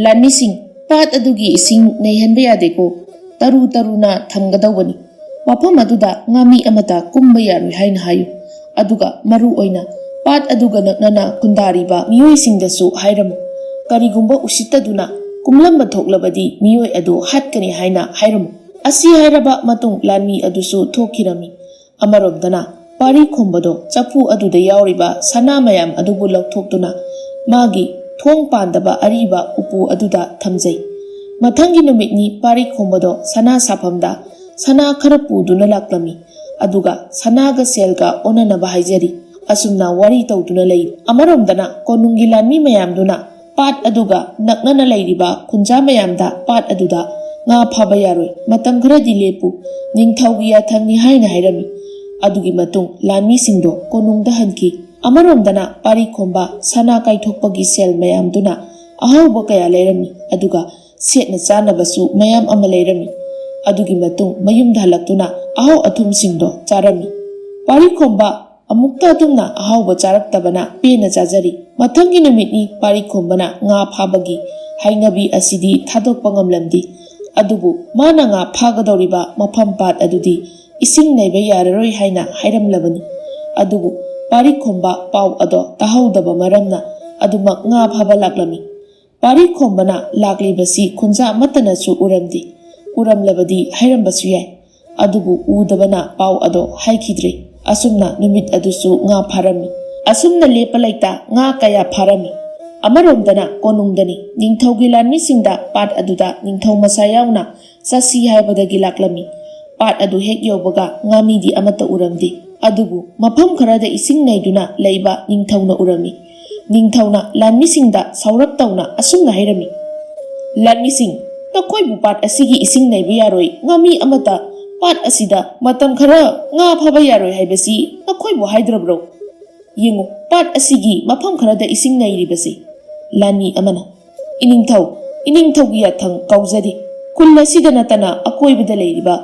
"ꯂꯥꯟꯃꯤꯁꯤꯡ, ꯄꯥꯠ ꯑꯗꯨꯒꯤ ꯏꯁꯤꯡ ꯅꯩꯍꯟꯕ ꯌꯥꯗꯦꯀꯣ꯫ ꯇꯔꯨ ꯇꯔꯨꯅ ꯊꯝꯒꯗꯧꯕꯅꯤ꯫ ꯃꯐꯝ ꯑꯗꯨꯗ ꯉꯥꯃꯤ ꯑꯃꯠꯇ ꯀꯨꯝꯕ ꯌꯥꯔꯣꯏ ꯍꯥꯏꯅ ꯍꯥꯏꯌꯨ꯫ ꯑꯗꯨꯒ ꯃꯔꯨ ꯑꯣꯏꯅ ꯄꯥꯠ ꯑꯗꯨꯒ ꯅꯛꯅꯅ ꯈꯨꯟꯗꯥꯔꯤꯕ ꯃꯤꯑꯣꯏꯁꯤꯡꯗꯁꯨ ꯍꯥꯏꯔꯝꯃꯨ꯫ ꯀꯔꯤꯒꯨꯝꯕ ꯎꯁꯤꯠꯇꯗꯨꯅ ꯀꯨꯝꯂꯝꯕ ꯊꯣꯛꯂꯕꯗꯤ ꯃꯤꯑꯣꯏ ꯑꯗꯨ ꯍꯥꯠꯀꯅꯤ ꯍꯥꯏꯅ ꯍꯥꯏꯔꯝꯃꯨ꯫" ꯑꯁꯤ ꯍꯥꯏꯔꯕ ꯃꯇꯨꯡ ꯂꯥꯟꯃꯤ ꯑꯗꯨꯁꯨ ꯊꯣꯛꯈꯤꯔꯝꯃꯤ꯫ ꯑꯃꯔꯣꯝꯗꯅ ꯄꯥꯔꯤ ꯈꯣꯝꯕꯗꯣ ꯆꯐꯨ ꯑꯗꯨꯗ ꯌꯥꯎꯔꯤꯕ ꯁꯅꯥ ꯃꯌꯥꯝ ꯑꯗꯨꯕꯨ ꯂꯧꯊꯣꯛꯇꯨꯅ ꯃꯥꯒꯤ ꯊꯣꯡ ꯄꯥꯟꯗꯕ ꯑꯔꯤꯕ ꯎꯄꯨ ꯑꯗꯨꯗ ꯊꯝꯖꯩ꯫ ꯃꯊꯪꯒꯤ ꯅꯨꯃꯤꯠꯅꯤ ꯄꯥꯔꯤ ꯈꯣꯝꯕꯗꯣ ꯁꯅꯥ ꯁꯥꯐꯝꯗ ꯁꯅꯥ ꯈꯔ ꯄꯨꯗꯨꯅ ꯂꯥꯛꯂꯝꯃꯤ꯫ ꯑꯗꯨꯒ ꯁꯅꯥꯒ ꯁꯦꯜꯒ ꯑꯣꯟꯅꯅꯕ ꯍꯥꯏꯖꯔꯤ꯫ ꯑꯁꯨꯝꯅ ꯋꯥꯔꯤ ꯇꯧꯗꯨꯅ ꯂꯩ꯫ ꯑꯃꯔꯣꯝꯗꯅ ꯀꯣꯅꯨꯡꯒꯤ ꯂꯥꯟꯃꯤ ꯃꯌꯥꯝꯗꯨꯅ ꯄꯥꯠ ꯑꯗꯨꯒ ꯅꯛꯅꯅ ꯂꯩꯔꯤꯕ ꯈꯨꯟꯖꯥ ꯃꯌꯥꯝꯗ ꯄꯥꯠ ꯑꯗꯨꯗ ꯉꯥ ꯐꯥꯕ ꯌꯥꯔꯣꯏ, ꯃꯇꯝ ꯈꯔꯗꯤ ꯂꯦꯞꯄꯨ, ꯅꯤꯡꯊꯧꯒꯤ ꯌꯥꯊꯪꯅꯤ ꯍꯥꯏꯅ ꯍꯥꯏꯔꯝꯃꯤ꯫ ꯑꯗꯨꯒꯤ ꯃꯇꯨꯡ ꯂꯥꯟꯃꯤꯁꯤꯡꯗꯣ ꯀꯣꯅꯨꯡꯗ ꯍꯟꯈꯤ꯫ ꯑꯃꯔꯣꯝꯗꯅ ꯄꯥꯔꯤ ꯈꯣꯝꯕ ꯁꯅꯥ ꯀꯥꯏꯊꯣꯛꯄꯒꯤ ꯁꯦꯜ ꯃꯌꯥꯝꯗꯨꯅ ꯑꯍꯥꯎꯕ ꯀꯌꯥ ꯂꯩꯔꯝꯃꯤ, ꯑꯗꯨꯒ ꯁꯦꯠꯅ ꯆꯥꯅꯕꯁꯨ ꯃꯌꯥꯝ ꯑꯃ ꯂꯩꯔꯝꯃꯤ꯫ ꯑꯗꯨꯒꯤ ꯃꯇꯨꯡ ꯃꯌꯨꯝꯗ ꯍꯜꯂꯛꯇꯨꯅ ꯑꯍꯥꯎ ꯑꯊꯨꯝꯁꯤꯡꯗꯣ ꯆꯥꯔꯝꯃꯤ꯫ ꯄꯥꯔꯤ ꯈꯣꯝꯕ ꯑꯃꯨꯛꯇ ꯑꯗꯨꯝꯅ ꯑꯍꯥꯎꯕ ꯆꯥꯔꯛꯇꯕꯅ ꯄꯦꯟꯅ ꯆꯥꯖꯔꯤ꯫ ꯃꯊꯪꯒꯤ ꯅꯨꯃꯤꯠꯅꯤ ꯄꯥꯔꯤ ꯈꯣꯝꯕꯅ ꯉꯥ ꯐꯥꯕꯒꯤ ꯍꯩꯅꯕꯤ ꯑꯁꯤꯗꯤ ꯊꯥꯗꯣꯛꯄ ꯉꯝꯂꯝꯗꯦ꯫ ꯑꯗꯨꯕꯨ ꯃꯥꯅ ꯉꯥ ꯐꯥꯒꯗꯧꯔꯤꯕ ꯃꯐꯝ ꯄꯥꯠ ꯑꯗꯨꯗꯤ ꯏꯁꯤꯡ ꯅꯩꯕ ꯌꯥꯔꯔꯣꯏ ꯍꯥꯏꯅ ꯍꯥꯏꯔꯝꯂꯕꯅꯤ꯫ ꯑꯗꯨꯕꯨ ꯄꯥꯔꯤ ꯈꯣꯝꯕ ꯄꯥꯎ ꯑꯗꯣ ꯇꯥꯍꯧꯗꯕ ꯃꯔꯝꯅ ꯑꯗꯨꯃꯛ ꯉꯥ ꯐꯥꯕ ꯂꯥꯛꯂꯝꯃꯤ꯫ ꯄꯥꯔꯤ ꯈꯣꯝꯕꯅ ꯂꯥꯛꯂꯤꯕꯁꯤ ꯈꯨꯟꯖꯥ ꯑꯃꯠꯇꯅꯁꯨ ꯎꯔꯝꯗꯦ꯫ ꯎꯔꯝꯂꯕꯗꯤ ꯍꯥꯏꯔꯝꯕꯁꯨ ꯌꯥꯏ꯫ ꯑꯗꯨꯕꯨ ꯎꯗꯕꯅ ꯄꯥꯎ ꯑꯗꯣ ꯍꯥꯏꯈꯤꯗ꯭ꯔꯦ꯫ ꯑꯁꯨꯝꯅ ꯅꯨꯃꯤꯠ ꯑꯗꯨꯁꯨ ꯉꯥ ꯐꯥꯔꯝꯃꯤ꯫ ꯑꯁꯨꯝꯅ ꯂꯦꯞꯄ ꯂꯩꯇ ꯉꯥ ꯀꯌꯥ ꯐꯥꯔꯝꯃꯤ꯫ ꯑꯃꯔꯣꯝꯗꯅ ꯀꯣꯅꯨꯡꯗꯅꯤ꯫ ꯅꯤꯡꯊꯧꯒꯤ ꯂꯥꯟꯃꯤꯁꯤꯡꯗ ꯄꯥꯠ ꯑꯗꯨꯗ ꯅꯤꯡꯊꯧ ꯃꯁꯥ ꯌꯥꯎꯅ ꯆꯠꯁꯤ ꯍꯥꯏꯕꯗꯒꯤ ꯂꯥꯛꯂꯝꯃꯤ꯫ ꯄꯥꯠ ꯑꯗꯨ ꯍꯦꯛ ꯌꯧꯕꯒ ꯉꯥꯃꯤꯗꯤ ꯑꯃꯠꯇ ꯎꯔꯝꯗꯦ꯫ ꯑꯗꯨꯕꯨ ꯃꯐꯝ ꯈꯔꯗ ꯏꯁꯤꯡ ꯅꯩꯗꯨꯅ ꯂꯩꯕ ꯅꯤꯡꯊꯧꯅ ꯎꯔꯝꯃꯤ꯫ ꯅꯤꯡꯊꯧꯅ ꯂꯥꯟꯃꯤꯁꯤꯡꯗ ꯁꯥꯎꯔꯞ ꯇꯧꯅ ꯑꯁꯨꯝꯅ ꯍꯥꯏꯔꯝꯃꯤ, "ꯂꯥꯟꯃꯤꯁꯤꯡ, ꯅꯈꯣꯏꯕꯨ ꯄꯥꯠ ꯑꯁꯤꯒꯤ ꯏꯁꯤꯡ ꯅꯩꯕ ꯌꯥꯔꯣꯏ, ꯉꯥꯃꯤ ꯑꯃꯠꯇ ꯄꯥꯠ ꯑꯁꯤꯗ ꯃꯇꯝ ꯈꯔ ꯉꯥ ꯐꯥꯕ ꯌꯥꯔꯣꯏ ꯍꯥꯏꯕꯁꯤ ꯅꯈꯣꯏꯕꯨ ꯍꯥꯏꯗ꯭ꯔꯕ꯭ꯔꯣ? ꯌꯦꯡꯉꯨ, ꯄꯥꯠ ꯑꯁꯤꯒꯤ ꯃꯐꯝ ꯈꯔꯗ ꯏꯁꯤꯡ ꯅꯩꯔꯤꯕꯁꯤ꯫" ꯂꯥꯟꯃꯤ ꯑꯃꯅ, "ꯏꯅꯤꯡꯊꯧ, ꯏꯅꯤꯡꯊꯧꯒꯤ ꯌꯥꯊꯪ ꯀꯥꯎꯖꯗꯦ꯫ ꯈꯨꯜ ꯑꯁꯤꯗ ꯅꯠꯇꯅ ꯑꯀꯣꯏꯕꯗ ꯂꯩꯔꯤꯕ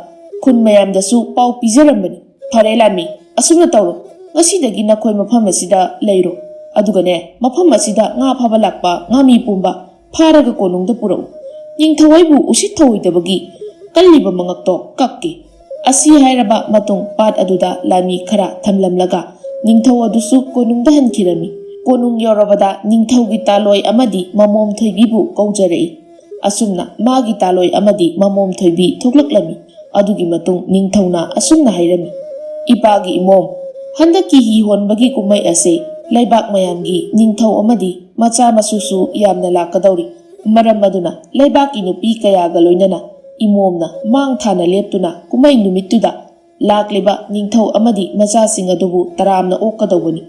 ꯈꯨꯟ ꯃꯌꯥꯝꯗꯁꯨ ꯄꯥꯎ ꯄꯤꯖꯔꯝꯕꯅꯤ꯫ ꯐꯔꯦ ꯂꯥꯟꯃꯤ, ꯑꯁꯨꯝꯅ ꯇꯧꯔꯣ꯫ ꯉꯁꯤꯗꯒꯤ ꯅꯈꯣꯏ ꯃꯐꯝ ꯑꯁꯤꯗ ꯂꯩꯔꯣ꯫ ꯑꯗꯨꯒꯅꯦ, ꯃꯐꯝ ꯑꯁꯤꯗ ꯉꯥ ꯐꯥꯕ ꯂꯥꯛꯄ ꯉꯥꯃꯤ ꯄꯨꯝꯕ ꯐꯥꯔꯒ ꯀꯣꯅꯨꯡꯗ ꯄꯨꯔꯛꯎ꯫ ꯅꯤꯡꯊꯧ ꯑꯩꯕꯨ ꯎꯁꯤꯠ ꯊꯧꯑꯣꯏꯗꯕꯒꯤ ꯀꯜꯂꯤꯕ ꯃꯉꯛꯇꯣ ꯀꯛꯀꯦ꯫" ꯑꯁꯤ ꯍꯥꯏꯔꯕ ꯃꯇꯨꯡ ꯄꯥꯠ ꯑꯗꯨꯗ ꯂꯥꯟꯃꯤ ꯈꯔ ꯊꯝꯂꯝꯂꯒ ꯅꯤꯡꯊꯧ ꯑꯗꯨꯁꯨ ꯀꯣꯅꯨꯡꯗ ꯍꯟꯈꯤꯔꯝꯃꯤ꯫ ꯀꯣꯅꯨꯡ ꯌꯧꯔꯕꯗ ꯅꯤꯡꯊꯧꯒꯤ ꯇꯥꯂꯣꯏ ꯑꯃꯗꯤ ꯃꯃꯣꯝ ꯊꯣꯏꯕꯤꯕꯨ ꯀꯧꯖꯔꯛꯏ꯫ ꯑꯁꯨꯝꯅ ꯃꯥꯒꯤ ꯇꯥꯂꯣꯏ ꯑꯃꯗꯤ ꯃꯃꯣꯝ ꯊꯣꯏꯕꯤ ꯊꯣꯛꯂꯛꯂꯝꯃꯤ꯫ ꯑꯗꯨꯒꯤ ꯃꯇꯨꯡ ꯅꯤꯡꯊꯧꯅ ꯑꯁꯨꯝꯅ ꯍꯥꯏꯔꯝꯃꯤ, "ꯏꯄꯥꯒꯤ ꯏꯃꯣꯝ, ꯍꯟꯗꯛꯀꯤ ꯍꯤ ꯍꯣꯟꯕꯒꯤ ꯀꯨꯝꯍꯩ ꯑꯁꯤ ꯂꯩꯕꯥꯛ ꯃꯌꯥꯝꯒꯤ ꯅꯤꯡꯊꯧ ꯑꯃꯗꯤ ꯃꯆꯥ ꯃꯁꯨꯁꯨ ꯌꯥꯝꯅ ꯂꯥꯛꯀꯗꯧꯔꯤ꯫ ꯃꯔꯝ ꯑꯗꯨꯅ ꯂꯩꯕꯥꯛꯀꯤ ꯅꯨꯄꯤ ꯀꯌꯥꯒ ꯂꯣꯏꯅꯅ ꯏꯃꯣꯝꯅ ꯃꯥꯡ ꯊꯥꯅ ꯂꯦꯞꯇꯨꯅ ꯀꯨꯝꯍꯩ ꯅꯨꯃꯤꯠꯇꯨꯗ ꯂꯥꯛꯂꯤꯕ ꯅꯤꯡꯊꯧ ꯑꯃꯗꯤ ꯃꯆꯥꯁꯤꯡ ꯑꯗꯨꯕꯨ ꯇꯔꯥꯝꯅ ꯑꯣꯛꯀꯗꯧꯕꯅꯤ꯫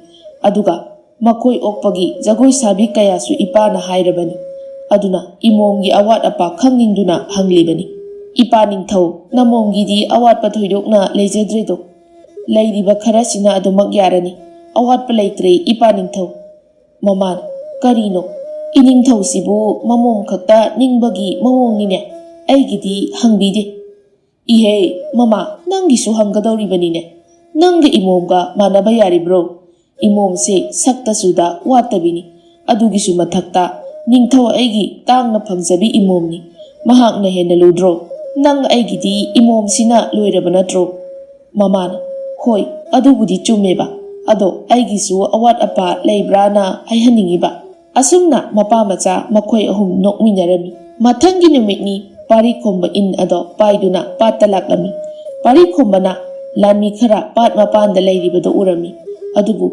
ꯑꯗꯨꯒ ꯃꯈꯣꯏ ꯑꯣꯛꯄꯒꯤ ꯖꯒꯣꯏ ꯁꯥꯕꯤ ꯀꯌꯥꯁꯨ ꯏꯄꯥꯅ ꯍꯥꯏꯔꯕꯅꯤ꯫ ꯑꯗꯨꯅ ꯏꯃꯣꯝꯒꯤ ꯑꯋꯥꯠ ꯑꯄꯥ ꯈꯪꯅꯤꯡꯗꯨꯅ ꯍꯪꯂꯤꯕꯅꯤ꯫ "ꯏꯄꯥ ꯅꯤꯡꯊꯧ, ꯅꯃꯣꯝꯒꯤꯗꯤ ꯑꯋꯥꯠꯄ ꯊꯣꯏꯗꯣꯛꯅ ꯂꯩꯖꯗ꯭ꯔꯦꯗꯣ꯫ ꯂꯩꯔꯤꯕ ꯈꯔꯁꯤꯅ ꯑꯗꯨꯃꯛ ꯌꯥꯔꯅꯤ꯫ ꯑꯋꯥꯠꯄ ꯂꯩꯇ꯭ꯔꯦ, ꯏꯄꯥ ꯅꯤꯡꯊꯧ꯫" ꯃꯃꯥꯅ, "ꯀꯔꯤꯅꯣ? ꯏꯅꯤꯡꯊꯧꯁꯤꯕꯨ ꯃꯃꯣꯝ ꯈꯛꯇ ꯅꯤꯡꯕꯒꯤ ꯃꯑꯣꯡꯅꯤꯅꯦ꯫ ꯑꯩꯒꯤꯗꯤ ꯍꯪꯕꯤꯗꯦ꯫" "ꯏꯍꯦ, ꯃꯃꯥ, ꯅꯪꯒꯤꯁꯨ ꯍꯪꯒꯗꯧꯔꯤꯕꯅꯤꯅꯦ꯫ ꯅꯪꯒ ꯏꯃꯣꯝꯒ ꯃꯥꯟꯅꯕ ꯌꯥꯔꯤꯕ꯭ꯔꯣ? ꯏꯃꯣꯝꯁꯦ ꯁꯛꯇ ꯆꯨꯗ ꯋꯥꯠꯇꯕꯤꯅꯤ꯫ ꯑꯗꯨꯒꯤꯁꯨ ꯃꯊꯛꯇ ꯅꯤꯡꯊꯧ ꯑꯩꯒꯤ ꯇꯥꯡꯅ ꯐꯪꯖꯕꯤ ꯏꯃꯣꯝꯅꯤ꯫ ꯃꯍꯥꯛꯅ ꯍꯦꯟꯅ ꯂꯨꯗ꯭ꯔꯣ? ꯅꯪ ꯑꯩꯒꯤꯗꯤ ꯏꯃꯣꯝꯁꯤꯅ ꯂꯣꯏꯔꯕ ꯅꯠꯇ꯭ꯔꯣ?" ꯃꯃꯥꯅ, "ꯍꯣꯏ, ꯑꯗꯨꯕꯨꯗꯤ ꯆꯨꯝꯃꯦꯕ꯫ ꯑꯗꯣ ꯑꯩꯒꯤꯁꯨ ꯑꯋꯥꯠ ꯑꯄꯥ ꯂꯩꯕ꯭ꯔꯥꯅ ꯍꯥꯏꯍꯟꯅꯤꯡꯉꯤꯕ꯫" ꯑꯁꯨꯝꯅ ꯃꯄꯥ ꯃꯆꯥ ꯃꯈꯣꯏ ꯑꯍꯨꯝ ꯅꯣꯛꯃꯤꯟꯅꯔꯝꯃꯤ꯫ ꯃꯊꯪꯒꯤ ꯅꯨꯃꯤꯠꯅꯤ꯫ ꯄꯥꯔꯤ ꯈꯣꯝꯕ ꯏꯟ ꯑꯗꯣ ꯄꯥꯏꯗꯨꯅ ꯄꯥꯠꯇ ꯂꯥꯛꯂꯝꯃꯤ꯫ ꯄꯥꯔꯤ ꯈꯣꯝꯕꯅ ꯂꯥꯟꯃꯤ ꯈꯔ ꯄꯥꯠ ꯃꯄꯥꯟꯗ ꯂꯩꯔꯤꯕꯗꯨ ꯎꯔꯝꯃꯤ꯫ ꯑꯗꯨꯕꯨ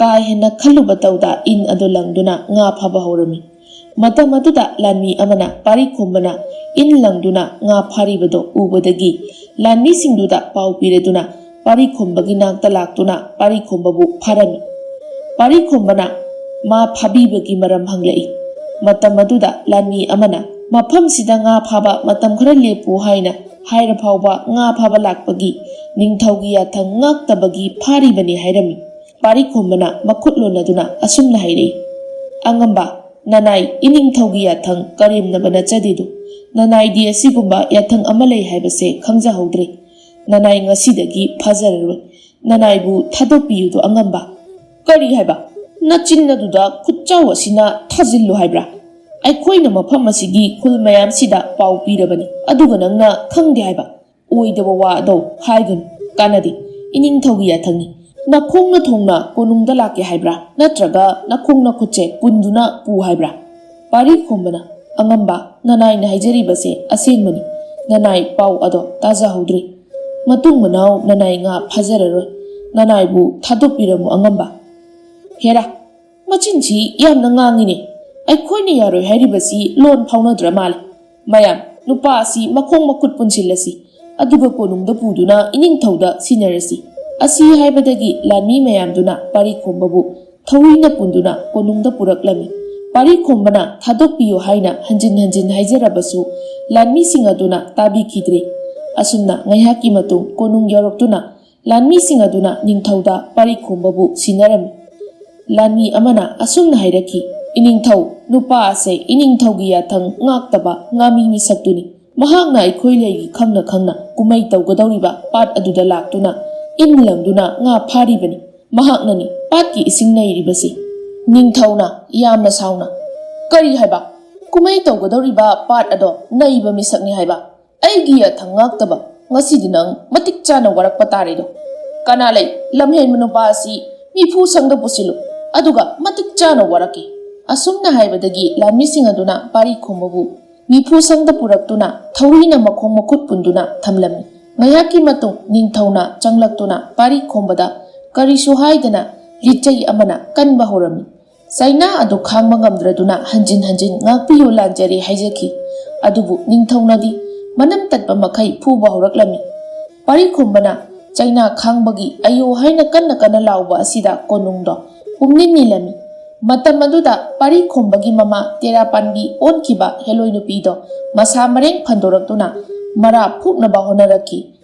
ꯀꯥ ꯍꯦꯟꯅ ꯈꯜꯂꯨꯕ ꯇꯧꯗ ꯏꯟ ꯑꯗꯨ ꯂꯪꯗꯨꯅ ꯉꯥ ꯐꯥꯕ ꯍꯧꯔꯝꯃꯤ꯫ ꯃꯇꯝ ꯑꯗꯨꯗ ꯂꯥꯟꯃꯤ ꯑꯃꯅ ꯄꯥꯔꯤ ꯈꯣꯝꯕꯅ ꯏꯟ ꯂꯪꯗꯨꯅ ꯉꯥ ꯐꯥꯔꯤꯕꯗꯨ ꯎꯕꯗꯒꯤ ꯂꯥꯟꯃꯤꯁꯤꯡꯗꯨꯗ ꯄꯥꯎ ꯄꯤꯔꯗꯨꯅ ꯄꯥꯔꯤ ꯈꯣꯝꯕꯒꯤ ꯅꯥꯛꯇ ꯂꯥꯛꯇꯨꯅ ꯄꯥꯔꯤ ꯈꯣꯝꯕꯕꯨ ꯐꯥꯔꯝꯃꯤ꯫ ꯄꯥꯔꯤ ꯈꯣꯝꯕꯅ ꯃꯥ ꯐꯥꯕꯤꯕꯒꯤ ꯃꯔꯝ ꯍꯪꯂꯛꯏ꯫ ꯃꯇꯝ ꯑꯗꯨꯗ ꯂꯥꯟꯃꯤ ꯑꯃꯅ ꯃꯐꯝꯁꯤꯗ ꯉꯥ ꯐꯥꯕ ꯃꯇꯝ ꯈꯔ ꯂꯦꯞꯄꯨ ꯍꯥꯏꯅ ꯍꯥꯏꯔ ꯐꯥꯎꯕ ꯉꯥ ꯐꯥꯕ ꯂꯥꯛꯄꯒꯤ ꯅꯤꯡꯊꯧꯒꯤ ꯌꯥꯊꯪ ꯉꯥꯛꯇꯕꯒꯤ ꯐꯥꯔꯤꯕꯅꯤ ꯍꯥꯏꯔꯝꯃꯤ꯫ ꯄꯥꯔꯤ ꯈꯣꯝꯕꯅ ꯃꯈꯨꯠ ꯂꯣꯟꯅꯗꯨꯅ ꯑꯁꯨꯝꯅ ꯍꯥꯏꯔꯛꯏ, "ꯑꯉꯝꯕ, ꯅꯅꯥꯏ ꯏꯅꯤꯡꯊꯧꯒꯤ ꯌꯥꯊꯪ ꯀꯔꯦꯝꯅꯕ ꯅꯠꯆꯗꯦꯗꯣ꯫ ꯅꯅꯥꯏꯗꯤ ꯑꯁꯤꯒꯨꯝꯕ ꯌꯥꯊꯪ ꯑꯃ ꯂꯩ ꯍꯥꯏꯕꯁꯦ ꯈꯪꯖꯍꯧꯗ꯭ꯔꯦ꯫ ꯅꯅꯥꯏ ꯉꯁꯤꯗꯒꯤ ꯐꯥꯖꯔꯔꯣꯏ꯫ ꯅꯅꯥꯏꯕꯨ ꯊꯥꯗꯣꯛꯄꯤꯌꯨꯗꯣ ꯑꯉꯝꯕ꯫" "ꯀꯔꯤ ꯍꯥꯏꯕ? ꯅꯆꯤꯟ ꯑꯗꯨꯗ ꯈꯨꯠꯆꯥꯎ ꯑꯁꯤꯅ ꯊꯥꯖꯤꯜꯂꯨ ꯍꯥꯏꯕ꯭ꯔꯥ? ꯑꯩꯈꯣꯏꯅ ꯃꯐꯝ ꯑꯁꯤꯒꯤ ꯈꯨꯜ ꯃꯌꯥꯝꯁꯤꯗ ꯄꯥꯎ ꯄꯤꯔꯕꯅꯤ, ꯑꯗꯨꯒ ꯅꯪꯅ ꯈꯪꯗꯦ ꯍꯥꯏꯕ? ꯑꯣꯏꯗꯕ ꯋꯥ ꯑꯗꯣ ꯍꯥꯏꯒꯅꯨ, ꯀꯥꯟꯅꯗꯦ꯫ ꯏꯅꯤꯡꯊꯧꯒꯤ ꯌꯥꯊꯪꯅꯤ꯫ ꯅꯈꯣꯡꯅ ꯊꯣꯡꯅ ꯀꯣꯅꯨꯡꯗ ꯂꯥꯛꯀꯦ ꯍꯥꯏꯕ꯭ꯔꯥ, ꯅꯠꯇ꯭ꯔꯒ ꯅꯈꯣꯡ ꯅꯈꯨꯠꯁꯦ ꯄꯨꯟꯗꯨꯅ ꯄꯨ ꯍꯥꯏꯕ꯭ꯔꯥ?" ꯄꯥꯔꯤ ꯈꯣꯝꯕꯅ, "ꯑꯉꯝꯕ, ꯅꯅꯥꯏꯅ ꯍꯥꯏꯖꯔꯤꯕꯁꯦ ꯑꯁꯦꯡꯕꯅꯤ꯫ ꯅꯅꯥꯏ ꯄꯥꯎ ꯑꯗꯣ ꯇꯥꯖꯍꯧꯗ꯭ꯔꯤ꯫ ꯃꯇꯨꯡ ꯃꯅꯥꯎ ꯅꯅꯥꯏ ꯉꯥ ꯐꯥꯖꯔꯔꯣꯏ꯫ ꯅꯅꯥꯏꯕꯨ ꯊꯥꯗꯣꯛꯄꯤꯔꯝꯃꯨ ꯑꯉꯝꯕ꯫" "ꯍꯦꯔꯥ, ꯃꯆꯤꯟꯁꯤ ꯌꯥꯝꯅ ꯉꯥꯡꯉꯤꯅꯦ꯫ ꯑꯩꯈꯣꯏꯅ ꯌꯥꯔꯣꯏ ꯍꯥꯏꯔꯤꯕꯁꯤ ꯂꯣꯟ ꯐꯥꯎꯅꯗ꯭ꯔ ꯃꯥꯜꯂꯦ꯫ ꯃꯌꯥꯝ, ꯅꯨꯄꯥ ꯑꯁꯤ ꯃꯈꯣꯡ ꯃꯈꯨꯠ ꯄꯨꯟꯁꯤꯜꯂꯁꯤ, ꯑꯗꯨꯒ ꯀꯣꯅꯨꯡꯗ ꯄꯨꯗꯨꯅ ꯏꯅꯤꯡꯊꯧꯗ ꯁꯤꯟꯅꯔꯁꯤ꯫" ꯑꯁꯤ ꯍꯥꯏꯕꯗꯒꯤ ꯂꯥꯟꯃꯤ ꯃꯌꯥꯝꯗꯨꯅ ꯄꯥꯔꯤ ꯈꯣꯝꯕꯕꯨ ꯊꯧꯔꯤꯅ ꯄꯨꯟꯗꯨꯅ ꯀꯣꯅꯨꯡꯗ ꯄꯨꯔꯛꯂꯝꯃꯤ꯫ ꯄꯥꯔꯤ ꯈꯣꯝꯕꯅ ꯊꯥꯗꯣꯛꯄꯤꯌꯨ ꯍꯥꯏꯅ ꯍꯟꯖꯤꯟ ꯍꯟꯖꯤꯟ ꯍꯥꯏꯖꯔꯕꯁꯨ ꯂꯥꯟꯃꯤꯁꯤꯡ ꯑꯗꯨꯅ ꯇꯥꯕꯤꯈꯤꯗ꯭ꯔꯦ꯫ ꯑꯁꯨꯝꯅ ꯉꯥꯏꯍꯥꯛꯀꯤ ꯃꯇꯨꯡ ꯀꯣꯅꯨꯡ ꯌꯧꯔꯛꯇꯨꯅ ꯂꯥꯟꯃꯤꯁꯤꯡ ꯑꯗꯨꯅ ꯅꯤꯡꯊꯧꯗ ꯄꯥꯔꯤ ꯈꯣꯝꯕꯕꯨ ꯁꯤꯟꯅꯔꯝꯃꯤ꯫ ꯂꯥꯟꯃꯤ ꯑꯃꯅ ꯑꯁꯨꯝꯅ ꯍꯥꯏꯔꯛꯈꯤ, "ꯏꯅꯤꯡꯊꯧ, ꯅꯨꯄꯥ ꯑꯁꯦ ꯏꯅꯤꯡꯊꯧꯒꯤ ꯌꯥꯊꯪ ꯉꯥꯛꯇꯕ ꯉꯥꯃꯤ ꯃꯤꯁꯛꯇꯨꯅꯤ꯫ ꯃꯍꯥꯛꯅ ꯑꯩꯈꯣꯏ ꯂꯩꯒꯤ ꯈꯪꯅ ꯈꯪꯅ ꯀꯨꯝꯍꯩ ꯇꯧꯒꯗꯧꯔꯤꯕ ꯄꯥꯠ ꯑꯗꯨꯗ ꯂꯥꯛꯇꯨꯅ ꯏꯟ ꯂꯪꯗꯨꯅ ꯉꯥ ꯐꯥꯔꯤꯕꯅꯤ꯫ ꯃꯍꯥꯛꯅꯅꯤ ꯄꯥꯠꯀꯤ ꯏꯁꯤꯡ ꯅꯩꯔꯤꯕꯁꯤ꯫" ꯅꯤꯡꯊꯧꯅ ꯌꯥꯝꯅ ꯁꯥꯎꯅ, "ꯀꯔꯤ ꯍꯥꯏꯕ? ꯀꯨꯝꯍꯩ ꯇꯧꯒꯗꯧꯔꯤꯕ ꯄꯥꯠ ꯑꯗꯣ ꯅꯩꯕ ꯃꯤꯁꯛꯅꯤ ꯍꯥꯏꯕ? ꯑꯩꯒꯤ ꯌꯥꯊꯪ ꯉꯥꯛꯇꯕ ꯉꯁꯤꯗꯤ ꯅꯪ ꯃꯇꯤꯛ ꯆꯥꯅ ꯋꯥꯔꯛꯄ ꯇꯥꯔꯦꯗꯣ꯫ ꯀꯅꯥ ꯂꯩ? ꯂꯝꯍꯦꯟꯕ ꯅꯨꯄꯥ ꯑꯁꯤ ꯃꯤꯐꯨ ꯁꯪꯗ ꯄꯨꯁꯤꯜꯂꯨ, ꯑꯗꯨꯒ ꯃꯇꯤꯛ ꯆꯥꯅ ꯋꯥꯔꯛꯀꯦ꯫" ꯑꯁꯨꯝꯅ ꯍꯥꯏꯕꯗꯒꯤ ꯂꯥꯟꯃꯤꯁꯤꯡ ꯑꯗꯨꯅ ꯄꯥꯔꯤ ꯈꯣꯝꯕꯕꯨ ꯃꯤꯐꯨ ꯁꯪꯗ ꯄꯨꯔꯛꯇꯨꯅ ꯊꯧꯔꯤꯅ ꯃꯈꯣꯡ ꯃꯈꯨꯠ ꯄꯨꯟꯗꯨꯅ ꯊꯝꯂꯝꯃꯤ꯫ ꯉꯥꯏꯍꯥꯛꯀꯤ ꯃꯇꯨꯡ ꯅꯤꯡꯊꯧꯅ ꯆꯪꯂꯛꯇꯨꯅ ꯄꯥꯔꯤ ꯈꯣꯝꯕꯗ ꯀꯔꯤꯁꯨ ꯍꯥꯏꯗꯅ ꯂꯤꯆꯩ ꯑꯃꯅ ꯀꯟꯕ ꯍꯧꯔꯝꯃꯤ꯫ ꯆꯩꯅꯥ ꯑꯗꯨ ꯈꯥꯡꯕ ꯉꯝꯗ꯭ꯔꯗꯨꯅ ꯍꯟꯖꯤꯟ ꯍꯟꯖꯤꯟ "ꯉꯥꯛꯄꯤꯌꯨ, ꯂꯥꯟꯖꯔꯦ" ꯍꯥꯏꯖꯈꯤ꯫ ꯑꯗꯨꯕꯨ ꯅꯤꯡꯊꯧꯅꯗꯤ ꯃꯅꯝ ꯇꯠꯄ ꯃꯈꯩ ꯐꯨꯕ ꯍꯧꯔꯛꯂꯝꯃꯤ꯫ ꯄꯥꯔꯤ ꯈꯣꯝꯕꯅ ꯆꯩꯅꯥ ꯈꯥꯡꯕꯒꯤ "ꯑꯌꯣ" ꯍꯥꯏꯅ ꯀꯟꯅ ꯀꯟꯅ ꯂꯥꯎꯕ ꯑꯁꯤꯗ ꯀꯣꯅꯨꯡꯗꯣ ꯄꯨꯝꯅꯤꯡ ꯅꯤꯜꯂꯝꯃꯤ꯫ ꯃꯇꯝ ꯑꯗꯨꯗ ꯄꯥꯔꯤ ꯈꯣꯝꯕꯒꯤ ꯃꯃꯥ ꯇꯦꯔꯥ ꯄꯥꯟꯕꯤ ꯑꯣꯟꯈꯤꯕ ꯍꯦꯂꯣꯏ ꯅꯨꯄꯤꯗꯣ ꯃꯁꯥ ꯃꯔꯦꯡ ꯐꯟꯗꯣꯔꯛꯇꯨꯅ ꯃꯔꯥ ꯐꯨꯛꯅꯕ ꯍꯣꯠꯅꯔꯛꯈꯤ꯫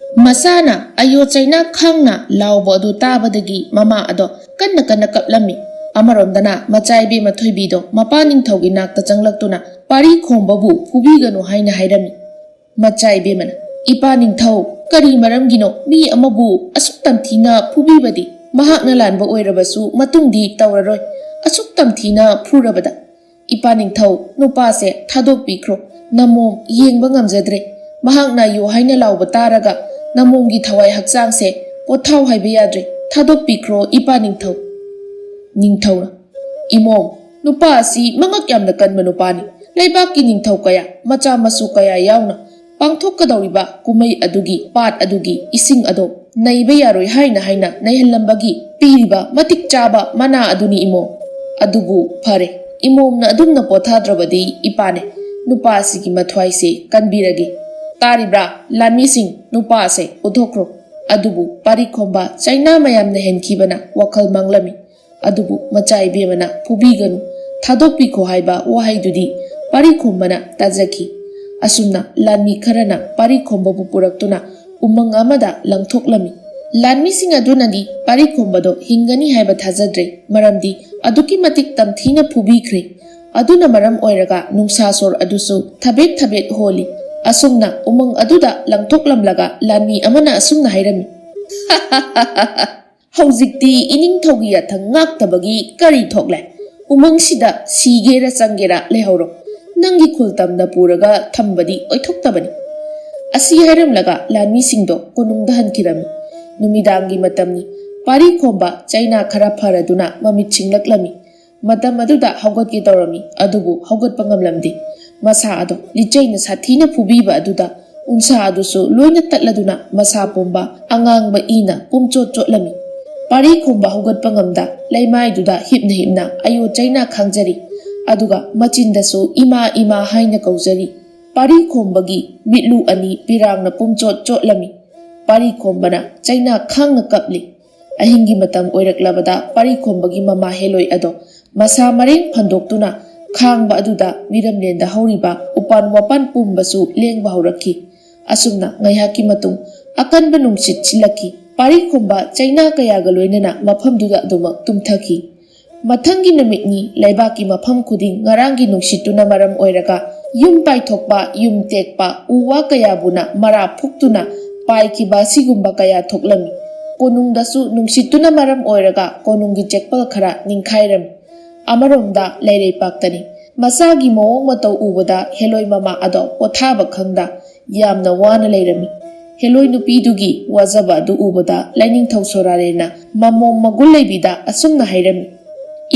ꯃꯆꯥꯅ "ꯑꯌꯣ ꯆꯩꯅꯥ ꯈꯥꯡꯅ" ꯂꯥꯎꯕ ꯑꯗꯨ ꯇꯥꯕꯗꯒꯤ ꯃꯃꯥ ꯑꯗꯣ ꯀꯟꯅ ꯀꯟꯅ ꯀꯞꯂꯝꯃꯤ꯫ ꯑꯃꯔꯣꯝꯗꯅ ꯃꯆꯥ ꯏꯕꯦꯝꯃ ꯊꯣꯏꯕꯤꯗꯣ ꯃꯄꯥ ꯅꯤꯡꯊꯧꯒꯤ ꯅꯥꯛꯇ ꯆꯪꯂꯛꯇꯨꯅ ꯄꯥꯔꯤ ꯈꯣꯝꯕꯕꯨ ꯐꯨꯕꯤꯒꯅꯨ ꯍꯥꯏꯅ ꯍꯥꯏꯔꯝꯃꯤ꯫ ꯃꯆꯥ ꯏꯕꯦꯝꯃꯅ, "ꯏꯄꯥ ꯅꯤꯡꯊꯧ, ꯀꯔꯤ ꯃꯔꯝꯒꯤꯅꯣ ꯃꯤ ꯑꯃꯕꯨ ꯑꯁꯨꯛ ꯇꯝꯊꯤꯅ ꯐꯨꯕꯤꯕꯗꯤ? ꯃꯍꯥꯛꯅ ꯂꯥꯟꯕ ꯑꯣꯏꯔꯕꯁꯨ ꯃꯇꯨꯡꯗꯤ ꯇꯧꯔꯔꯣꯏ꯫ ꯑꯁꯨꯛ ꯇꯝꯊꯤꯅ ꯐꯨꯔꯕꯗ꯫ ꯏꯄꯥ ꯅꯤꯡꯊꯧ, ꯅꯨꯄꯥꯁꯦ ꯊꯥꯗꯣꯛꯄꯤꯈ꯭ꯔꯣ꯫ ꯅꯃꯣꯝ ꯌꯦꯡꯕ ꯉꯝꯖꯗ꯭ꯔꯦ꯫ ꯃꯍꯥꯛꯅ ꯌꯣ ꯍꯥꯏꯅ ꯂꯥꯎꯕ ꯇꯥꯔꯒ ꯅꯃꯣꯝꯒꯤ ꯊꯋꯥꯏ ꯍꯛꯆꯥꯡꯁꯦ ꯄꯣꯊꯥꯎ ꯍꯥꯏꯕ ꯌꯥꯗ꯭ꯔꯦ꯫ ꯊꯥꯗꯣꯛꯄꯤꯈ꯭ꯔꯣ, ꯏꯄꯥ ꯅꯤꯡꯊꯧ꯫" ꯅꯤꯡꯊꯧꯅ, "ꯏꯃꯣꯝ, ꯅꯨꯄꯥ ꯑꯁꯤ ꯃꯉꯛ ꯌꯥꯝꯅ ꯀꯟꯕ ꯅꯨꯄꯥꯅꯤ꯫ ꯂꯩꯕꯥꯛꯀꯤ ꯅꯤꯡꯊꯧ ꯀꯌꯥ, ꯃꯆꯥ ꯃꯁꯨ ꯀꯌꯥ ꯌꯥꯎꯅ ꯄꯥꯡꯊꯣꯛꯀꯗꯧꯔꯤꯕ ꯀꯨꯝꯍꯩ ꯑꯗꯨꯒꯤ ꯄꯥꯠ ꯑꯗꯨꯒꯤ ꯏꯁꯤꯡ ꯑꯗꯣ ꯅꯩꯕ ꯌꯥꯔꯣꯏ ꯍꯥꯏꯅ ꯍꯥꯏꯅ ꯅꯩꯍꯜꯂꯝꯕꯒꯤ ꯄꯤꯔꯤꯕ ꯃꯇꯤꯛ ꯆꯥꯕ ꯃꯅꯥ ꯑꯗꯨꯅꯤ, ꯏꯃꯣꯝ꯫ ꯑꯗꯨꯕꯨ ꯐꯔꯦ, ꯏꯃꯣꯝꯅ ꯑꯗꯨꯝꯅ ꯄꯣꯊꯥꯗ꯭ꯔꯕꯗꯤ ꯏꯄꯥꯅꯦ ꯅꯨꯄꯥ ꯑꯁꯤꯒꯤ ꯃꯊ꯭ꯋꯥꯏꯁꯦ ꯀꯟꯕꯤꯔꯒꯦ꯫ ꯇꯥꯔꯤꯕ꯭ꯔꯥ, ꯂꯥꯟꯃꯤꯁꯤꯡ, ꯅꯨꯄꯥ ꯑꯁꯦ ꯄꯨꯊꯣꯛꯈ꯭ꯔꯣ꯫" ꯑꯗꯨꯕꯨ ꯄꯥꯔꯤ ꯈꯣꯝꯕ ꯆꯩꯅꯥ ꯃꯌꯥꯝꯅ ꯍꯦꯟꯈꯤꯕꯅ ꯋꯥꯈꯜ ꯃꯥꯡꯂꯝꯃꯤ꯫ ꯑꯗꯨꯕꯨ ꯃꯆꯥ ꯏꯕꯦꯝꯃꯅ "ꯐꯨꯕꯤꯒꯅꯨ, ꯊꯥꯗꯣꯛꯄꯤꯈꯣ" ꯍꯥꯏꯕ ꯋꯥꯍꯩꯗꯨꯗꯤ ꯄꯥꯔꯤꯈꯣꯝꯕꯅ ꯇꯥꯖꯈꯤ꯫ ꯑꯁꯨꯝꯅ ꯂꯥꯟꯃꯤ ꯈꯔꯅ ꯄꯥꯔꯤꯈꯣꯝꯕꯕꯨ ꯄꯨꯔꯛꯇꯨꯅ ꯎꯃꯪ ꯑꯃꯗ ꯂꯪꯊꯣꯛꯂꯝꯃꯤ꯫ ꯂꯥꯟꯃꯤꯁꯤꯡ ꯑꯗꯨꯅꯗꯤ ꯄꯥꯔꯤꯈꯣꯝꯕꯗꯣ ꯍꯤꯡꯒꯅꯤ ꯍꯥꯏꯕ ꯊꯥꯖꯗ꯭ꯔꯦ, ꯃꯔꯝꯗꯤ ꯑꯗꯨꯛꯀꯤ ꯃꯇꯤꯛ ꯇꯝꯊꯤꯅ ꯐꯨꯕꯤꯈ꯭ꯔꯦ꯫ ꯑꯗꯨꯅ ꯃꯔꯝ ꯑꯣꯏꯔꯒ ꯅꯨꯡꯁꯥ ꯁꯣꯔ ꯑꯗꯨꯁꯨ ꯊꯕꯦꯠ ꯊꯕꯦꯠ ꯍꯣꯜꯂꯤ꯫ ꯑꯁꯨꯝꯅ ꯎꯃꯪ ꯑꯗꯨꯗ ꯂꯪꯊꯣꯛꯂꯝꯂꯒ ꯂꯥꯟꯃꯤ ꯑꯃꯅ ꯑꯁꯨꯝꯅ ꯍꯥꯏꯔꯝꯃꯤ: "ꯍꯧꯖꯤꯛꯇꯤ ꯏꯅꯤꯡꯊꯧꯒꯤ ꯌꯥꯊꯪ ꯉꯥꯛꯇꯕꯒꯤ ꯀꯔꯤ ꯊꯣꯛꯂꯦ? ꯎꯃꯪꯁꯤꯗ ꯁꯤꯒꯦꯔ ꯆꯪꯒꯦꯔ ꯂꯩꯍꯧꯔꯣ꯫ ꯅꯪꯒꯤ ꯈꯨꯜ ꯇꯝꯅ ꯄꯨꯔꯒ ꯊꯝꯕꯗꯤ ꯑꯣꯏꯊꯣꯛꯇꯕꯅꯤ"꯫ ꯑꯁꯤ ꯍꯥꯏꯔꯝꯂꯒ ꯂꯥꯟꯃꯤꯁꯤꯡꯗꯣ ꯀꯣꯅꯨꯡꯗ ꯍꯟꯈꯤꯔꯝꯃꯤ꯫ ꯅꯨꯃꯤꯗꯥꯡꯒꯤ ꯃꯇꯝꯅꯤ꯫ ꯄꯥꯔꯤ ꯈꯣꯝꯕ ꯆꯩꯅꯥ ꯈꯔ ꯐꯔꯗꯨꯅ ꯃꯃꯤꯠ ꯁꯤꯡꯂꯛꯂꯝꯃꯤ꯫ ꯃꯇꯝ ꯑꯗꯨꯗ ꯍꯧꯒꯠꯀꯦ ꯇꯧꯔꯝꯃꯤ, ꯑꯗꯨꯕꯨ ꯍꯧꯒꯠꯄ ꯉꯝꯂꯝꯗꯦ꯫ ꯃꯁꯥ ꯑꯗꯣ ꯂꯤꯆꯩꯅ ꯁꯥꯊꯤꯅ ꯐꯨꯕꯤꯕ ꯑꯗꯨꯗ ꯎꯟꯁꯥ ꯑꯗꯨꯁꯨ ꯂꯣꯏꯅ ꯇꯠꯂꯗꯨꯅ ꯃꯁꯥ ꯄꯨꯝꯕ ꯑꯉꯥꯡꯕ ꯏꯅ ꯄꯨꯝꯆꯣꯠ ꯆꯣꯠꯂꯝꯃꯤ꯫ ꯄꯥꯔꯤ ꯈꯣꯝꯕ ꯍꯧꯒꯠꯄ ꯉꯝꯗ ꯂꯩꯃꯥꯏꯗꯨꯗ ꯍꯤꯞꯅ ꯍꯤꯞꯅ ꯑꯌꯣ ꯆꯩꯅꯥ ꯈꯥꯡꯖꯔꯤ, ꯑꯗꯨꯒ ꯃꯆꯤꯟꯗꯁꯨ "ꯏꯃꯥ, ꯏꯃꯥ" ꯍꯥꯏꯅ ꯀꯧꯖꯔꯤ꯫ ꯄꯥꯔꯤ ꯈꯣꯝꯕꯒꯤ ꯃꯤꯠꯂꯨ ꯑꯅꯤ ꯄꯤꯔꯥꯡꯅ ꯄꯨꯝꯆꯣꯠ ꯆꯣꯠꯂꯝꯃꯤ꯫ ꯄꯥꯔꯤ ꯈꯣꯝꯕꯅ ꯆꯩꯅꯥ ꯈꯥꯡꯅ ꯀꯞꯂꯤ꯫ ꯑꯍꯤꯡꯒꯤ ꯃꯇꯝ ꯑꯣꯏꯔꯛꯂꯕꯗ ꯄꯥꯔꯤ ꯈꯣꯝꯕꯒꯤ ꯃꯃꯥ ꯍꯦꯂꯣꯏ ꯑꯗꯣ ꯃꯁꯥ ꯃꯔꯦꯡ ꯐꯟꯗꯣꯛꯇꯨꯅ ꯈꯥꯡꯕ ꯑꯗꯨꯗ ꯃꯤꯔꯝꯂꯦꯟꯗ ꯍꯧꯔꯤꯕ ꯎꯄꯥꯟ ꯋꯥꯄꯥꯟ ꯄꯨꯝꯕꯁꯨ ꯂꯦꯡꯕ ꯍꯧꯔꯛꯈꯤ꯫ ꯑꯁꯨꯝꯅ ꯉꯥꯏꯍꯥꯛꯀꯤ ꯃꯇꯨꯡ ꯑꯀꯟꯕ ꯅꯨꯡꯁꯤꯠ ꯁꯤꯜꯂꯛꯈꯤ꯫ ꯄꯥꯔꯤ ꯈꯣꯝꯕ ꯆꯩꯅꯥ ꯀꯌꯥꯒ ꯂꯣꯏꯅꯅ ꯃꯐꯝꯗꯨꯗ ꯑꯗꯨꯃꯛ ꯇꯨꯝꯊꯈꯤ꯫ ꯃꯊꯪꯒꯤ ꯅꯨꯃꯤꯠꯅꯤ꯫ ꯂꯩꯕꯥꯛꯀꯤ ꯃꯐꯝ ꯈꯨꯗꯤꯡ ꯉꯔꯥꯡꯒꯤ ꯅꯨꯡꯁꯤꯠꯇꯨꯅ ꯃꯔꯝ ꯑꯣꯏꯔꯒ ꯌꯨꯝ ꯄꯥꯏꯊꯣꯛꯄ, ꯌꯨꯝ ꯇꯦꯛꯄ, ꯎ ꯋꯥ ꯀꯌꯥꯕꯨꯅ ꯃꯔꯥ ꯐꯨꯛꯇꯨꯅ ꯄꯥꯏꯈꯤꯕ ꯑꯁꯤꯒꯨꯝꯕ ꯀꯌꯥ ꯊꯣꯛꯂꯝꯃꯤ꯫ ꯀꯣꯅꯨꯡꯗꯁꯨ ꯅꯨꯡꯁꯤꯠꯇꯨꯅ ꯃꯔꯝ ꯑꯣꯏꯔꯒ ꯀꯣꯅꯨꯡꯒꯤ ꯆꯦꯛꯄꯜ ꯈꯔ ꯅꯤꯡꯈꯥꯏꯔꯝꯃꯤ꯫ ꯑꯃꯔꯣꯝꯗ ꯂꯩꯔꯩꯄꯥꯛꯇꯅꯤ꯫ ꯃꯁꯥꯒꯤ ꯃꯑꯣꯡ ꯃꯇꯧ ꯎꯕꯗ ꯍꯦꯂꯣꯏ ꯃꯃꯥ ꯑꯗꯣ ꯄꯣꯊꯥꯕ ꯈꯪꯗ ꯌꯥꯝꯅ ꯋꯥꯅ ꯂꯩꯔꯝꯃꯤ꯫ ꯍꯦꯂꯣꯏ ꯅꯨꯄꯤꯗꯨꯒꯤ ꯋꯥꯖꯕ ꯑꯗꯨ ꯎꯕꯗ ꯂꯥꯏꯅꯤꯡꯊꯧ ꯁꯣꯔꯥꯔꯦꯟꯅ ꯃꯃꯣꯝ ꯃꯒꯨꯟ ꯂꯩꯕꯤꯗ ꯑꯁꯨꯝꯅ ꯍꯥꯏꯔꯝꯃꯤ: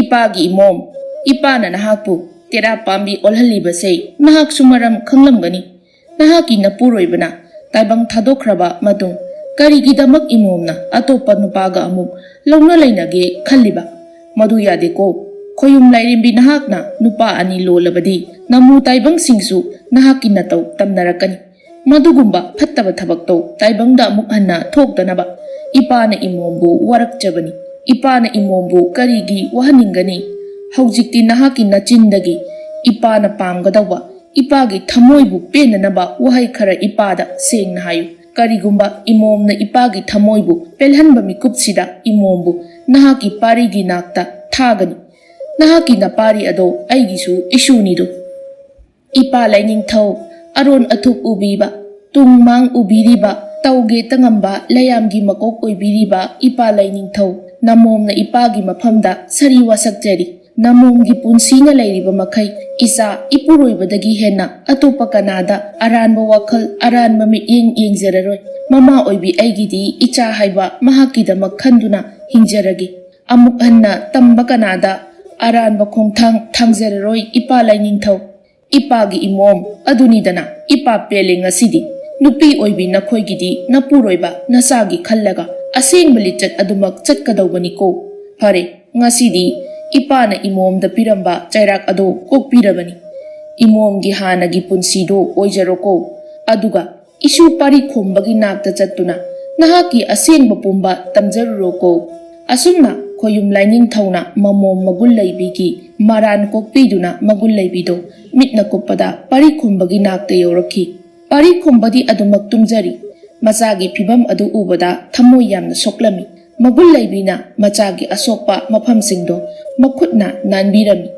"ꯏꯄꯥꯒꯤ ꯏꯃꯣꯝ, ꯏꯄꯥꯅ ꯅꯍꯥꯛꯄꯨ ꯇꯦꯔꯥ ꯄꯥꯝꯕꯤ ꯑꯣꯜꯍꯜꯂꯤꯕꯁꯦ ꯅꯍꯥꯛꯁꯨ ꯃꯔꯝ ꯈꯪꯂꯝꯒꯅꯤ꯫ ꯅꯍꯥꯛꯀꯤ ꯅꯄꯨꯔꯣꯏꯕꯅ ꯇꯥꯏꯕꯪ ꯊꯥꯗꯣꯛꯈ꯭ꯔꯕ ꯃꯇꯨꯡ ꯀꯔꯤꯒꯤꯗꯃꯛ ꯏꯃꯣꯝꯅ ꯑꯇꯣꯞꯄ ꯅꯨꯄꯥꯒ ꯑꯃꯨꯛ ꯂꯧꯅ ꯂꯩꯅꯒꯦ ꯈꯜꯂꯤꯕ? ꯃꯗꯨ ꯌꯥꯗꯦꯀꯣ꯫ ꯈꯣꯌꯨꯝ ꯂꯥꯏꯔꯦꯝꯕꯤ ꯅꯍꯥꯛꯅ ꯅꯨꯄꯥ ꯑꯅꯤ ꯂꯣꯜꯂꯕꯗꯤ ꯅꯃꯨ ꯇꯥꯏꯕꯪꯁꯤꯡꯁꯨ ꯅꯍꯥꯛꯀꯤ ꯅꯇꯧ ꯇꯝꯅꯔꯛꯀꯅꯤ꯫ ꯃꯗꯨꯒꯨꯝꯕ ꯐꯠꯇꯕ ꯊꯕꯛꯇꯣ ꯇꯥꯏꯕꯪꯗ ꯑꯃꯨꯛ ꯍꯟꯅ ꯊꯣꯛꯇꯅꯕ ꯏꯄꯥꯅ ꯏꯃꯣꯝꯕꯨ ꯋꯥꯔꯛꯆꯕꯅꯤ"꯫ ꯏꯄꯥꯅ ꯏꯃꯣꯝꯕꯨ ꯀꯔꯤꯒꯤ ꯋꯥꯍꯟꯅꯤꯡꯒꯅꯤ? ꯍꯧꯖꯤꯛꯇꯤ ꯅꯍꯥꯛꯀꯤ ꯅꯆꯤꯟꯗꯒꯤ ꯏꯄꯥꯅ ꯄꯥꯝꯒꯗꯧꯕ, ꯏꯄꯥꯒꯤ ꯊꯃꯣꯏꯕꯨ ꯄꯦꯟꯅꯅꯕ ꯋꯥꯍꯩ ꯈꯔ ꯏꯄꯥꯗ ꯁꯦꯡꯅ ꯍꯥꯏꯌꯨ꯫ ꯀꯔꯤꯒꯨꯝꯕ ꯏꯃꯣꯝꯅ ꯏꯄꯥꯒꯤ ꯊꯃꯣꯏꯕꯨ ꯄꯦꯜꯍꯟꯕ ꯃꯤꯀꯨꯞꯁꯤꯗ ꯏꯃꯣꯝꯕꯨ ꯅꯍꯥꯛꯀꯤ ꯄꯥꯔꯤꯒꯤ ꯅꯥꯛꯇ ꯊꯥꯒꯅꯤ꯫ ꯅꯍꯥꯛꯀꯤ ꯅꯄꯥꯔꯤ ꯑꯗꯣ ꯑꯩꯒꯤꯁꯨ ꯏꯁꯨꯅꯤꯗꯣ꯫ ꯏꯄꯥ ꯂꯥꯏꯅꯤꯡꯊꯧ, ꯑꯔꯣꯟ ꯑꯊꯨꯞ ꯎꯕꯤꯕ, ꯇꯨꯡ ꯃꯥꯡ ꯎꯕꯤꯔꯤꯕ, ꯇꯧꯒꯦ ꯇꯉꯝꯕ ꯂꯩꯌꯥꯝꯒꯤ ꯃꯀꯣꯛ ꯑꯣꯏꯕꯤꯔꯤꯕ ꯏꯄꯥ ꯂꯥꯏꯅꯤꯡꯊꯧ, ꯅꯃꯣꯝꯅ ꯏꯄꯥꯒꯤ ꯃꯐꯝꯗ ꯁꯥꯔꯤ ꯋꯥꯁꯛꯆꯔꯤ꯫ ꯅꯃꯣꯝꯒꯤ ꯄꯨꯟꯁꯤꯅ ꯂꯩꯔꯤꯕ ꯃꯈꯩ ꯏꯆꯥ ꯏꯄꯨꯔꯣꯏꯕꯗꯒꯤ ꯍꯦꯟꯅ ꯑꯇꯣꯞꯄ ꯀꯅꯥꯗ ꯑꯔꯥꯟꯕ ꯋꯥꯈꯜ, ꯑꯔꯥꯟꯕ ꯃꯤꯠꯌꯦꯡ ꯌꯦꯡꯖꯔꯔꯣꯏ꯫ ꯃꯃꯥ ꯑꯣꯏꯕꯤ ꯑꯩꯒꯤꯗꯤ ꯏꯆꯥ ꯍꯥꯏꯕ ꯃꯍꯥꯛꯀꯤꯗꯃꯛ ꯈꯟꯗꯨꯅ ꯍꯤꯡꯖꯔꯒꯦ꯫ ꯑꯃꯨꯛ ꯍꯟꯅ ꯇꯝꯕ ꯀꯅꯥꯗ ꯑꯔꯥꯟꯕ ꯈꯣꯡꯊꯥꯡ ꯊꯥꯡꯖꯔꯔꯣꯏ ꯏꯄꯥ ꯂꯥꯏꯅꯤꯡꯊꯧ꯫ ꯏꯄꯥꯒꯤ ꯏꯃꯣꯝ ꯑꯗꯨꯅꯤꯗꯅ ꯏꯄꯥ ꯄꯦꯜꯂꯦ ꯉꯁꯤꯗꯤ꯫ ꯅꯨꯄꯤ ꯑꯣꯏꯕꯤ ꯅꯈꯣꯏꯒꯤꯗꯤ ꯅꯄꯨꯔꯣꯏꯕ ꯅꯆꯥꯒꯤ ꯈꯜꯂꯒ ꯑꯁꯦꯡꯕ ꯂꯤꯆꯠ ꯑꯗꯨꯃꯛ ꯆꯠꯀꯗꯧꯕꯅꯤꯀꯣ꯫ ꯐꯔꯦ, ꯉꯁꯤꯗꯤ ꯏꯄꯥꯅ ꯏꯃꯣꯝꯗ ꯄꯤꯔꯝꯕ ꯆꯩꯔꯥꯛ ꯑꯗꯣ ꯀꯣꯛꯄꯤꯔꯕꯅꯤ꯫ ꯏꯃꯣꯝꯒꯤ ꯍꯥꯟꯅꯒꯤ ꯄꯨꯟꯁꯤꯗꯣ ꯑꯣꯏꯖꯔꯣꯀꯣ꯫ ꯑꯗꯨꯒ ꯏꯁꯨ ꯄꯥꯔꯤ ꯈꯣꯝꯕꯒꯤ ꯅꯥꯛꯇ ꯆꯠꯇꯨꯅ ꯅꯍꯥꯛꯀꯤ ꯑꯁꯦꯡꯕ ꯄꯨꯝꯕ ꯇꯝꯖꯔꯨꯔꯣꯀꯣ꯫ ꯑꯁꯨꯝꯅ ꯈꯣꯌꯨꯝ ꯂꯥꯏꯅꯤꯡꯊꯧꯅ ꯃꯃꯣꯝ ꯃꯒꯨꯟ ꯂꯩꯕꯤꯒꯤ ꯃꯔꯥꯟ ꯀꯣꯛꯄꯤꯗꯨꯅ ꯃꯒꯨꯟ ꯂꯩꯕꯤꯗꯣ ꯃꯤꯠꯅ ꯀꯨꯞꯄꯗ ꯄꯥꯔꯤ ꯈꯣꯝꯕꯒꯤ ꯅꯥꯛꯇ ꯌꯧꯔꯛꯈꯤ꯫ ꯄꯥꯔꯤ ꯈꯣꯝꯕꯗꯤ ꯑꯗꯨꯃꯛ ꯇꯨꯝꯖꯔꯤ꯫ ꯃꯆꯥꯒꯤ ꯐꯤꯕꯝ ꯑꯗꯨ ꯎꯕꯗ ꯊꯃꯣꯏ ꯌꯥꯝꯅ ꯁꯣꯛꯂꯝꯃꯤ꯫ ꯃꯒꯨꯟ ꯂꯩꯕꯤꯅ ꯃꯆꯥꯒꯤ ꯑꯁꯣꯛꯄ ꯃꯐꯝꯁꯤꯡꯗꯣ ꯃꯈꯨꯠꯅ ꯅꯥꯟꯕꯤꯔꯝꯃꯤ꯫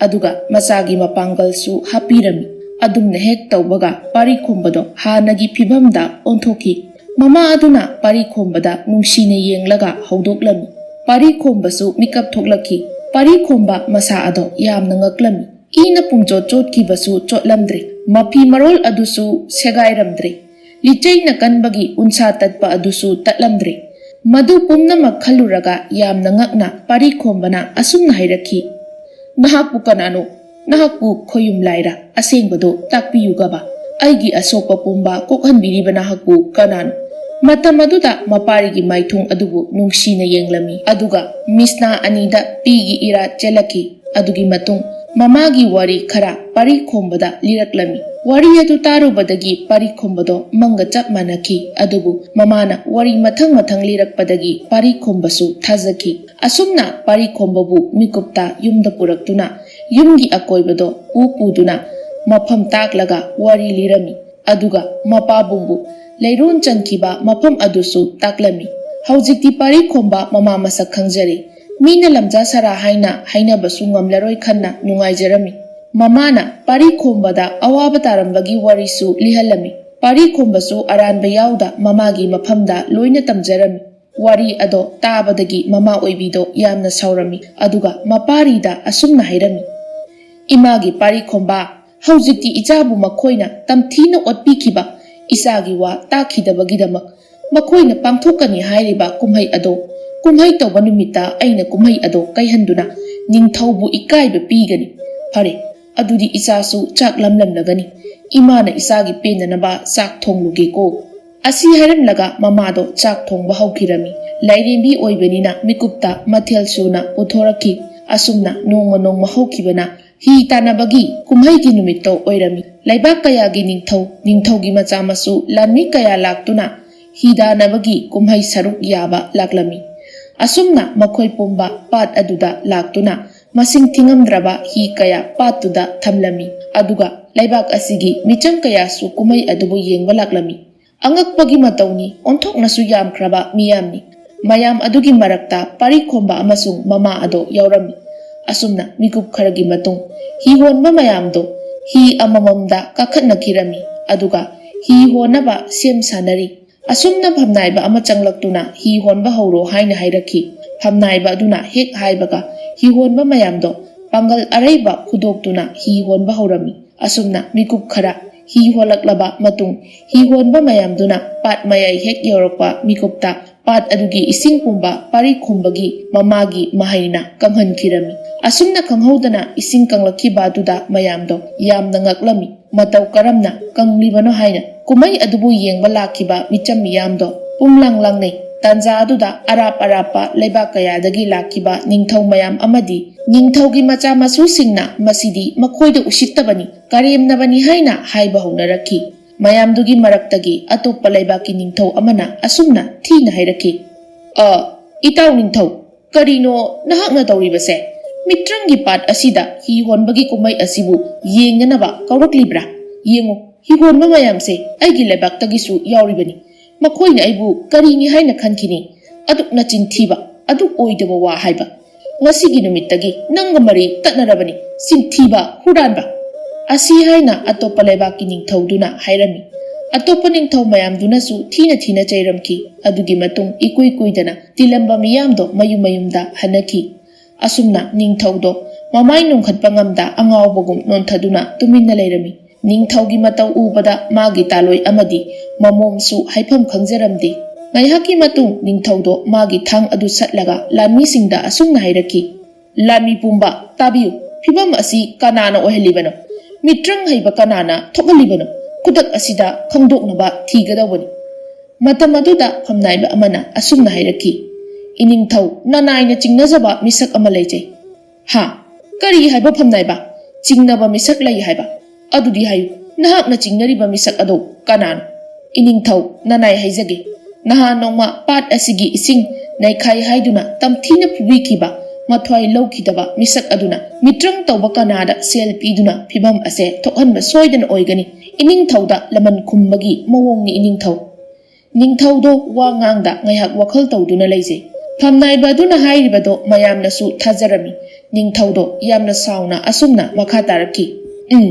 ꯑꯗꯨꯒ ꯃꯆꯥꯒꯤ ꯃꯄꯥꯡꯒꯜꯁꯨ ꯍꯥꯞꯄꯤꯔꯝꯃꯤ꯫ ꯑꯗꯨꯝꯅ ꯍꯦꯛ ꯇꯧꯕꯒ ꯄꯥꯔꯤ ꯈꯣꯝꯕꯗꯣ ꯍꯥꯟꯅꯒꯤ ꯐꯤꯕꯝꯗ ꯑꯣꯟꯊꯣꯛꯈꯤ꯫ ꯃꯃꯥ ꯑꯗꯨꯅ ꯄꯥꯔꯤ ꯈꯣꯝꯕꯗ ꯅꯨꯡꯁꯤꯅ ꯌꯦꯡꯂꯒ ꯍꯧꯗꯣꯛꯂꯝꯃꯤ꯫ ꯄꯥꯔꯤ ꯈꯣꯝꯕꯁꯨ ꯃꯤꯀꯞ ꯊꯣꯛꯂꯛꯈꯤ꯫ ꯄꯥꯔꯤ ꯈꯣꯝꯕ ꯃꯁꯥ ꯑꯗꯣ ꯌꯥꯝꯅ ꯉꯛꯂꯝꯃꯤ꯫ ꯏꯅ ꯄꯨꯡꯆꯣꯠ ꯆꯣꯠꯈꯤꯕꯁꯨ ꯆꯣꯠꯂꯝꯗ꯭ꯔꯦ꯫ ꯃꯐꯤ ꯃꯔꯣꯜ ꯑꯗꯨꯁꯨ ꯁꯦꯒꯥꯏꯔꯝꯗ꯭ꯔꯦ꯫ ꯂꯤꯆꯩꯅ ꯀꯟꯕꯒꯤ ꯎꯟꯁꯥ ꯇꯠꯄ ꯑꯗꯨꯁꯨ ꯇꯠꯂꯝꯗ꯭ꯔꯦ꯫ ꯃꯗꯨ ꯄꯨꯝꯅꯃꯛ ꯈꯜꯂꯨꯔꯒ ꯌꯥꯝꯅ ꯉꯛꯅ ꯄꯥꯔꯤ ꯈꯣꯝꯕꯅ ꯑꯁꯨꯝꯅ ꯍꯥꯏꯔꯛꯈꯤ, "ꯅꯍꯥꯛꯄꯨ ꯀꯅꯥꯅꯣ? ꯅꯍꯥꯛꯄꯨ ꯈꯣꯌꯨꯝ ꯂꯥꯏꯔ? ꯑꯁꯦꯡꯕꯗꯣ ꯇꯥꯛꯄꯤꯌꯨꯒꯕ꯫ ꯑꯩꯒꯤ ꯑꯁꯣꯛꯄ ꯄꯨꯝꯕ ꯀꯣꯛꯍꯟꯕꯤꯔꯤꯕ ꯅꯍꯥꯛꯄꯨ ꯀꯅꯥꯅꯣ?" ꯃꯇꯝ ꯑꯗꯨꯗ ꯃꯄꯥꯔꯤꯒꯤ ꯃꯥꯏꯊꯣꯡ ꯑꯗꯨꯕꯨ ꯅꯨꯡꯁꯤꯅ ꯌꯦꯡꯂꯝꯃꯤ꯫ ꯑꯗꯨꯒ ꯃꯤꯁꯅꯥ ꯑꯅꯤꯗ ꯄꯤꯒꯤ ꯏꯔꯥ ꯆꯦꯜꯂꯛꯈꯤ꯫ ꯑꯗꯨꯒꯤ ꯃꯇꯨꯡ ꯃꯃꯥꯒꯤ ꯋꯥꯔꯤ ꯈꯔ ꯄꯥꯔꯤ ꯈꯣꯝꯕꯗ ꯂꯤꯔꯛꯂꯝꯃꯤ꯫ ꯋꯥꯔꯤ ꯑꯗꯨ ꯇꯥꯔꯨꯕꯗꯒꯤ ꯄꯥꯔꯤ ꯈꯣꯝꯕꯗꯣ ꯃꯪꯒ ꯆꯞ ꯃꯥꯟꯅꯈꯤ꯫ ꯑꯗꯨꯕꯨ ꯃꯃꯥꯅ ꯋꯥꯔꯤ ꯃꯊꯪ ꯃꯊꯪ ꯂꯤꯔꯛꯄꯗꯒꯤ ꯄꯥꯔꯤ ꯈꯣꯝꯕꯁꯨ ꯊꯥꯖꯈꯤ꯫ ꯑꯁꯨꯝꯅ ꯄꯥꯔꯤ ꯈꯣꯝꯕꯕꯨ ꯃꯤꯀꯨꯞꯇ ꯌꯨꯝꯗ ꯄꯨꯔꯛꯇꯨꯅ ꯌꯨꯝꯒꯤ ꯑꯀꯣꯏꯕꯗꯣ ꯄꯨ ꯄꯨꯗꯨꯅ ꯃꯐꯝ ꯇꯥꯛꯂꯒ ꯋꯥꯔꯤ ꯂꯤꯔꯝꯃꯤ꯫ ꯑꯗꯨꯒ ꯃꯄꯥꯕꯨꯡꯕꯨ ꯂꯩꯔꯣꯟ ꯆꯟꯈꯤꯕ ꯃꯐꯝ ꯑꯗꯨꯁꯨ ꯇꯥꯛꯂꯝꯃꯤ꯫ ꯍꯧꯖꯤꯛꯇꯤ ꯄꯥꯔꯤ ꯈꯣꯝꯕ ꯃꯃꯥ ꯃꯁꯛ ꯈꯪꯖꯔꯦ꯫ ꯃꯤꯅ ꯂꯝꯖꯥ ꯁꯔꯥ ꯍꯥꯏꯅ ꯍꯥꯏꯅꯕꯁꯨ ꯉꯝꯂꯔꯣꯏ ꯈꯟꯅ ꯅꯨꯡꯉꯥꯏꯖꯔꯝꯃꯤ꯫ ꯃꯃꯥꯅ ꯄꯥꯔꯤ ꯈꯣꯝꯕꯗ ꯑꯋꯥꯕ ꯇꯥꯔꯝꯕꯒꯤ ꯋꯥꯔꯤꯁꯨ ꯂꯤꯍꯜꯂꯝꯃꯤ꯫ ꯄꯥꯔꯤ ꯈꯣꯝꯕꯁꯨ ꯑꯔꯥꯟꯕ ꯌꯥꯎꯗ ꯃꯃꯥꯒꯤ ꯃꯐꯝꯗ ꯂꯣꯏꯅ ꯇꯝꯖꯔꯝꯃꯤ꯫ ꯋꯥꯔꯤ ꯑꯗꯣ ꯇꯥꯕꯗꯒꯤ ꯃꯃꯥ ꯑꯣꯏꯕꯤꯗꯣ ꯌꯥꯝꯅ ꯁꯥꯎꯔꯝꯃꯤ꯫ ꯑꯗꯨꯒ ꯃꯄꯥꯔꯤꯗ ꯑꯁꯨꯝꯅ ꯍꯥꯏꯔꯝꯃꯤ, "ꯏꯃꯥꯒꯤ ꯄꯥꯔꯤ ꯈꯣꯝꯕ, ꯍꯧꯖꯤꯛꯇꯤ ꯏꯆꯥꯕꯨ ꯃꯈꯣꯏꯅ ꯇꯝꯊꯤꯅ ꯑꯣꯠꯄꯤꯈꯤꯕ, ꯏꯆꯥꯒꯤ ꯋꯥ ꯇꯥꯈꯤꯗꯕꯒꯤꯗꯃꯛ ꯃꯈꯣꯏꯅ ꯄꯥꯡꯊꯣꯛꯀꯅꯤ ꯍꯥꯏꯔꯤꯕ ꯀꯨꯝꯍꯩ ꯑꯗꯣ, ꯀꯨꯝꯍꯩ ꯇꯧꯕ ꯅꯨꯃꯤꯠꯇ ꯑꯩꯅ ꯀꯨꯝꯍꯩ ꯑꯗꯣ ꯀꯥꯏꯍꯟꯗꯨꯅ ꯅꯤꯡꯊꯧꯕꯨ ꯏꯀꯥꯏꯕ ꯄꯤꯒꯅꯤ꯫ ꯐꯔꯦ, ꯑꯗꯨꯗꯤ ꯏꯆꯥꯁꯨ ꯆꯥꯛ ꯂꯝꯂꯝꯂꯒꯅꯤ꯫ ꯏꯃꯥꯅ ꯏꯆꯥꯒꯤ ꯄꯦꯟꯅꯅꯕ ꯆꯥꯛ ꯊꯣꯡꯂꯨꯒꯦꯀꯣ"꯫ ꯑꯁꯤ ꯍꯥꯏꯔꯝꯂꯒ ꯃꯃꯥꯗꯣ ꯆꯥꯛ ꯊꯣꯡꯕ ꯍꯧꯈꯤꯔꯝꯃꯤ꯫ ꯂꯥꯏꯔꯦꯝꯕꯤ ꯑꯣꯏꯕꯅꯤꯅ ꯃꯤꯀꯨꯞꯇ ꯃꯊꯦꯜ ꯁꯨꯅ ꯄꯨꯊꯣꯔꯛꯈꯤ꯫ ꯑꯁꯨꯝꯅ ꯅꯣꯡꯃ ꯅꯣꯡꯃ ꯍꯧꯈꯤꯕꯅ ꯍꯤ ꯇꯥꯟꯅꯕꯒꯤ ꯀꯨꯝꯍꯩꯒꯤ ꯅꯨꯃꯤꯠꯇꯣ ꯑꯣꯏꯔꯝꯃꯤ꯫ ꯂꯩꯕꯥꯛ ꯀꯌꯥꯒꯤ ꯅꯤꯡꯊꯧ, ꯅꯤꯡꯊꯧꯒꯤ ꯃꯆꯥ ꯃꯁꯨ, ꯂꯥꯟꯃꯤ ꯀꯌꯥ ꯂꯥꯛꯇꯨꯅ ꯍꯤ ꯇꯥꯟꯅꯕꯒꯤ ꯀꯨꯝꯍꯩ ꯁꯔꯨꯛ ꯌꯥꯕ ꯂꯥꯛꯂꯝꯃꯤ꯫ ꯑꯁꯨꯝꯅ ꯃꯈꯣꯏ ꯄꯨꯝꯕ ꯄꯥꯠ ꯑꯗꯨꯗ ꯂꯥꯛꯇꯨꯅ ꯃꯁꯤꯡ ꯊꯤꯉꯝꯗ꯭ꯔꯕ ꯍꯤ ꯀꯌꯥ ꯄꯥꯠꯇꯨꯗ ꯊꯝꯂꯝꯃꯤ꯫ ꯑꯗꯨꯒ ꯂꯩꯕꯥꯛ ꯑꯁꯤꯒꯤ ꯃꯤꯆꯝ ꯀꯌꯥꯁꯨ ꯀꯨꯝꯍꯩ ꯑꯗꯨꯕꯨ ꯌꯦꯡꯕ ꯂꯥꯛꯂꯝꯃꯤ꯫ ꯑꯉꯛꯄꯒꯤ ꯃꯇꯧꯅꯤ, ꯑꯣꯟꯊꯣꯛꯅꯁꯨ ꯌꯥꯝꯈ꯭ꯔꯕ ꯃꯤꯌꯥꯝꯅꯤ꯫ ꯃꯌꯥꯝ ꯑꯗꯨꯒꯤ ꯃꯔꯛꯇ ꯄꯥꯔꯤ ꯈꯣꯝꯕ ꯑꯃꯁꯨꯡ ꯃꯃꯥ ꯑꯗꯣ ꯌꯥꯎꯔꯝꯃꯤ꯫ ꯑꯁꯨꯝꯅ ꯃꯤꯀꯨꯞ ꯈꯔꯒꯤ ꯃꯇꯨꯡ ꯍꯤ ꯍꯣꯟꯕ ꯃꯌꯥꯝꯗꯣ ꯍꯤ ꯑꯃꯃꯝꯗ ꯀꯥꯈꯠꯅꯈꯤꯔꯝꯃꯤ꯫ ꯑꯗꯨꯒ ꯍꯤ ꯍꯣꯟꯅꯕ ꯁꯦꯝ ꯁꯥꯅꯔꯤ꯫ ꯑꯁꯨꯝꯅ ꯐꯝꯅꯥꯏꯕ ꯑꯃ ꯆꯪꯂꯛꯇꯨꯅ "ꯍꯤ ꯍꯣꯟꯕ ꯍꯧꯔꯣ" ꯍꯥꯏꯅ ꯍꯥꯏꯔꯛꯈꯤ꯫ ꯐꯝꯅꯥꯏꯕ ꯑꯗꯨꯅ ꯍꯦꯛ ꯍꯥꯏꯕꯒ ꯍꯤ ꯍꯣꯟꯕ ꯃꯌꯥꯝꯗꯣ ꯄꯥꯡꯒꯜ ꯑꯔꯩꯕ ꯐꯨꯗꯣꯛꯇꯨꯅ ꯍꯤ ꯍꯣꯟꯕ ꯍꯧꯔꯝꯃꯤ꯫ ꯑꯁꯨꯝꯅ ꯃꯤꯀꯨꯞ ꯈꯔ ꯍꯤ ꯍꯣꯜꯂꯛꯂꯕ ꯃꯇꯨꯡ, ꯍꯤ ꯍꯣꯟꯕ ꯃꯌꯥꯝꯗꯨꯅ ꯄꯥꯠ ꯃꯌꯥꯏ ꯍꯦꯛ ꯌꯧꯔꯛꯄ ꯃꯤꯀꯨꯞꯇ ꯄꯥꯠ ꯑꯗꯨꯒꯤ ꯏꯁꯤꯡ ꯄꯨꯝꯕ ꯄꯥꯔꯤ ꯈꯣꯝꯕꯒꯤ ꯃꯃꯥꯒꯤ ꯃꯍꯩꯅ ꯀꯪꯍꯟꯈꯤꯔꯝꯃꯤ꯫ ꯑꯁꯨꯝꯅ ꯈꯪꯍꯧꯗꯅ ꯏꯁꯤꯡ ꯀꯪꯂꯛꯈꯤꯕ ꯑꯗꯨꯗ ꯃꯌꯥꯝꯗꯣ ꯌꯥꯝꯅ ꯉꯛꯂꯝꯃꯤ꯫ ꯃꯇꯧ ꯀꯔꯝꯅ ꯀꯪꯂꯤꯕꯅꯣ ꯍꯥꯏꯅ꯫ ꯀꯨꯝꯍꯩ ꯑꯗꯨꯕꯨ ꯌꯦꯡꯕ ꯂꯥꯛꯈꯤꯕ ꯃꯤꯆꯝ ꯃꯤꯌꯥꯝꯗꯣ ꯄꯨꯝꯂꯥꯡ ꯂꯥꯡꯅꯩ꯫ ꯇꯥꯟꯖꯥ ꯑꯗꯨꯗ ꯑꯔꯥꯞ ꯑꯔꯥꯞꯄ ꯂꯩꯕꯥꯛ ꯀꯌꯥꯗꯒꯤ ꯂꯥꯛꯈꯤꯕ ꯅꯤꯡꯊꯧ ꯃꯌꯥꯝ ꯑꯃꯗꯤ ꯅꯤꯡꯊꯧꯒꯤ ꯃꯆꯥ ꯃꯁꯨꯁꯤꯡꯅ ꯃꯁꯤꯗꯤ ꯃꯈꯣꯏꯗ ꯎꯁꯤꯠꯇꯕꯅꯤ, ꯀꯔꯦꯝꯅꯕꯅꯤ ꯍꯥꯏꯅ ꯍꯥꯏꯕ ꯍꯧꯅꯔꯛꯈꯤ꯫ ꯃꯌꯥꯝꯗꯨꯒꯤ ꯃꯔꯛꯇꯒꯤ ꯑꯇꯣꯞꯄ ꯂꯩꯕꯥꯛꯀꯤ ꯅꯤꯡꯊꯧ ꯑꯃꯅ ꯑꯁꯨꯝꯅ ꯊꯤꯅ ꯍꯥꯏꯔꯛꯈꯤ, "ꯑ, ꯏꯇꯥꯎ ꯅꯤꯡꯊꯧ, ꯀꯔꯤꯅꯣ ꯅꯍꯥꯛꯅ ꯇꯧꯔꯤꯕꯁꯦ? ꯃꯤꯇ꯭ꯔꯪꯒꯤ ꯄꯥꯠ ꯑꯁꯤꯗ ꯍꯤ ꯍꯣꯟꯕꯒꯤ ꯀꯨꯝꯍꯩ ꯑꯁꯤꯕꯨ ꯌꯦꯡꯅꯅꯕ ꯀꯧꯔꯛꯂꯤꯕ꯭ꯔꯥ? ꯌꯦꯡꯉꯨ, ꯍꯤ ꯍꯣꯟꯕ ꯃꯌꯥꯝꯁꯦ ꯑꯩꯒꯤ ꯂꯩꯕꯥꯛꯇꯒꯤꯁꯨ ꯌꯥꯎꯔꯤꯕꯅꯤ꯫ ꯃꯈꯣꯏꯅ ꯑꯩꯕꯨ ꯀꯔꯤꯅꯤ ꯍꯥꯏꯅ ꯈꯟꯈꯤꯅꯤ? ꯑꯗꯨꯛ ꯅꯆꯤꯟ ꯊꯤꯕ, ꯑꯗꯨꯛ ꯑꯣꯏꯗꯕ ꯋꯥ ꯍꯥꯏꯕ꯫ ꯉꯁꯤꯒꯤ ꯅꯨꯃꯤꯠꯇꯒꯤ ꯅꯪꯒ ꯃꯔꯤ ꯇꯠꯅꯔꯕꯅꯤ, ꯆꯤꯟꯊꯤꯕ, ꯍꯨꯔꯥꯟꯕ!" ꯑꯁꯤ ꯍꯥꯏꯅ ꯑꯇꯣꯞꯄ ꯂꯩꯕꯥꯛꯀꯤ ꯅꯤꯡꯊꯧꯗꯨꯅ ꯍꯥꯏꯔꯝꯃꯤ꯫ ꯑꯇꯣꯞꯄ ꯅꯤꯡꯊꯧ ꯃꯌꯥꯝꯗꯨꯅꯁꯨ ꯊꯤꯅ ꯊꯤꯅ ꯆꯩꯔꯝꯈꯤ꯫ ꯑꯗꯨꯒꯤ ꯃꯇꯨꯡ ꯏꯀꯨꯏ ꯀꯨꯏꯗꯅ ꯇꯤꯜꯂꯝꯕ ꯃꯤꯌꯥꯝꯗꯣ ꯃꯌꯨꯝ ꯃꯌꯨꯝꯗ ꯍꯟꯅꯈꯤ꯫ ꯑꯁꯨꯝꯅ ꯅꯤꯡꯊꯧꯗꯣ ꯃꯃꯥꯏ ꯅꯣꯟꯈꯠꯄ ꯉꯝꯗ ꯑꯉꯥꯎꯕꯒꯨꯝ ꯅꯣꯟꯊꯗꯨꯅ ꯇꯨꯃꯤꯟꯅ ꯂꯩꯔꯝꯃꯤ꯫ ꯅꯤꯡꯊꯧꯒꯤ ꯃꯇꯧ ꯎꯕꯗ ꯃꯥꯒꯤ ꯇꯥꯂꯣꯏ ꯑꯃꯗꯤ ꯃꯃꯣꯝꯁꯨ ꯍꯥꯏꯐꯝ ꯈꯪꯖꯔꯝꯗꯦ꯫ ꯉꯥꯏꯍꯥꯛꯀꯤ ꯃꯇꯨꯡ ꯅꯤꯡꯊꯧꯗꯣ ꯃꯥꯒꯤ ꯊꯥꯡ ꯑꯗꯨ ꯁꯠꯂꯒ ꯂꯥꯟꯃꯤꯁꯤꯡꯗ ꯑꯁꯨꯝꯅ ꯍꯥꯏꯔꯛꯈꯤ, "ꯂꯥꯟꯃꯤ ꯄꯨꯝꯕ, ꯇꯥꯕꯤꯌꯨ, ꯐꯤꯚꯝ ꯑꯁꯤ ꯀꯅꯥꯅ ꯑꯣꯏꯍꯜꯂꯤꯕꯅꯣ? ꯃꯤꯇ꯭ꯔꯪ ꯍꯩꯕ ꯀꯅꯥꯅ ꯊꯣꯛꯍꯜꯂꯤꯕꯅꯣ? ꯈꯨꯗꯛ ꯑꯁꯤꯗ ꯈꯪꯗꯣꯛꯅꯕ ꯊꯤꯒꯗꯧꯕꯅꯤ꯫" ꯃꯇꯝ ꯑꯗꯨꯗ ꯐꯝꯅꯥꯏꯕ ꯑꯃꯅ ꯑꯁꯨꯝꯅ ꯍꯥꯏꯔꯛꯈꯤ, "ꯏꯅꯤꯡꯊꯧ, ꯅꯅꯥꯏꯅ ꯆꯤꯡꯅꯖꯕ ꯃꯤꯁꯛ ꯑꯃ ꯂꯩꯖꯩ꯫" "ꯍꯥ? ꯀꯔꯤ ꯍꯥꯏꯕ ꯐꯝꯅꯥꯏꯕ? ꯆꯤꯡꯅꯕ ꯃꯤꯁꯛ ꯂꯩ ꯍꯥꯏꯕ? ꯑꯗꯨꯗꯤ ꯍꯥꯏꯌꯨ, ꯅꯍꯥꯛꯅ ꯆꯤꯡꯅꯔꯤꯕ ꯃꯤꯁꯛ ꯑꯗꯣ ꯀꯅꯥꯅꯣ?" "ꯏꯅꯤꯡꯊꯧ, ꯅꯅꯥꯏ ꯍꯥꯏꯖꯒꯦ꯫ ꯅꯍꯥꯟ ꯅꯣꯡꯃ ꯄꯥꯠ ꯑꯁꯤꯒꯤ ꯏꯁꯤꯡ ꯅꯩꯈꯥꯏ ꯍꯥꯏꯗꯨꯅ ꯇꯝꯊꯤꯅ ꯐꯨꯕꯤꯈꯤꯕ, ꯃꯊ꯭ꯋꯥꯏ ꯂꯧꯈꯤꯗꯕ ꯃꯤꯁꯛ ꯑꯗꯨꯅ ꯃꯤꯇ꯭ꯔꯪ ꯇꯧꯕ ꯀꯅꯥꯗ ꯁꯦꯜ ꯄꯤꯗꯨꯅ ꯐꯤꯚꯝ ꯑꯁꯦ ꯊꯣꯛꯍꯟꯕ ꯁꯣꯏꯗꯅ ꯑꯣꯏꯒꯅꯤ꯫ ꯏꯅꯤꯡꯊꯧꯗ ꯂꯃꯟ ꯈꯨꯝꯕꯒꯤ ꯃꯑꯣꯡꯅꯤ, ꯏꯅꯤꯡꯊꯧ꯫" ꯅꯤꯡꯊꯧꯗꯣ ꯋꯥ ꯉꯥꯡꯗ ꯉꯥꯏꯍꯥꯛ ꯋꯥꯈꯜ ꯇꯧꯗꯨꯅ ꯂꯩꯖꯩ꯫ ꯐꯝꯅꯥꯏꯕ ꯑꯗꯨꯅ ꯍꯥꯏꯔꯤꯕꯗꯣ ꯃꯌꯥꯝꯅꯁꯨ ꯊꯥꯖꯔꯝꯃꯤ꯫ ꯅꯤꯡꯊꯧꯗꯣ ꯌꯥꯝꯅ ꯁꯥꯎꯅ ꯑꯁꯨꯝꯅ ꯃꯈꯥ ꯇꯥꯔꯛꯈꯤ, "ꯎꯝ,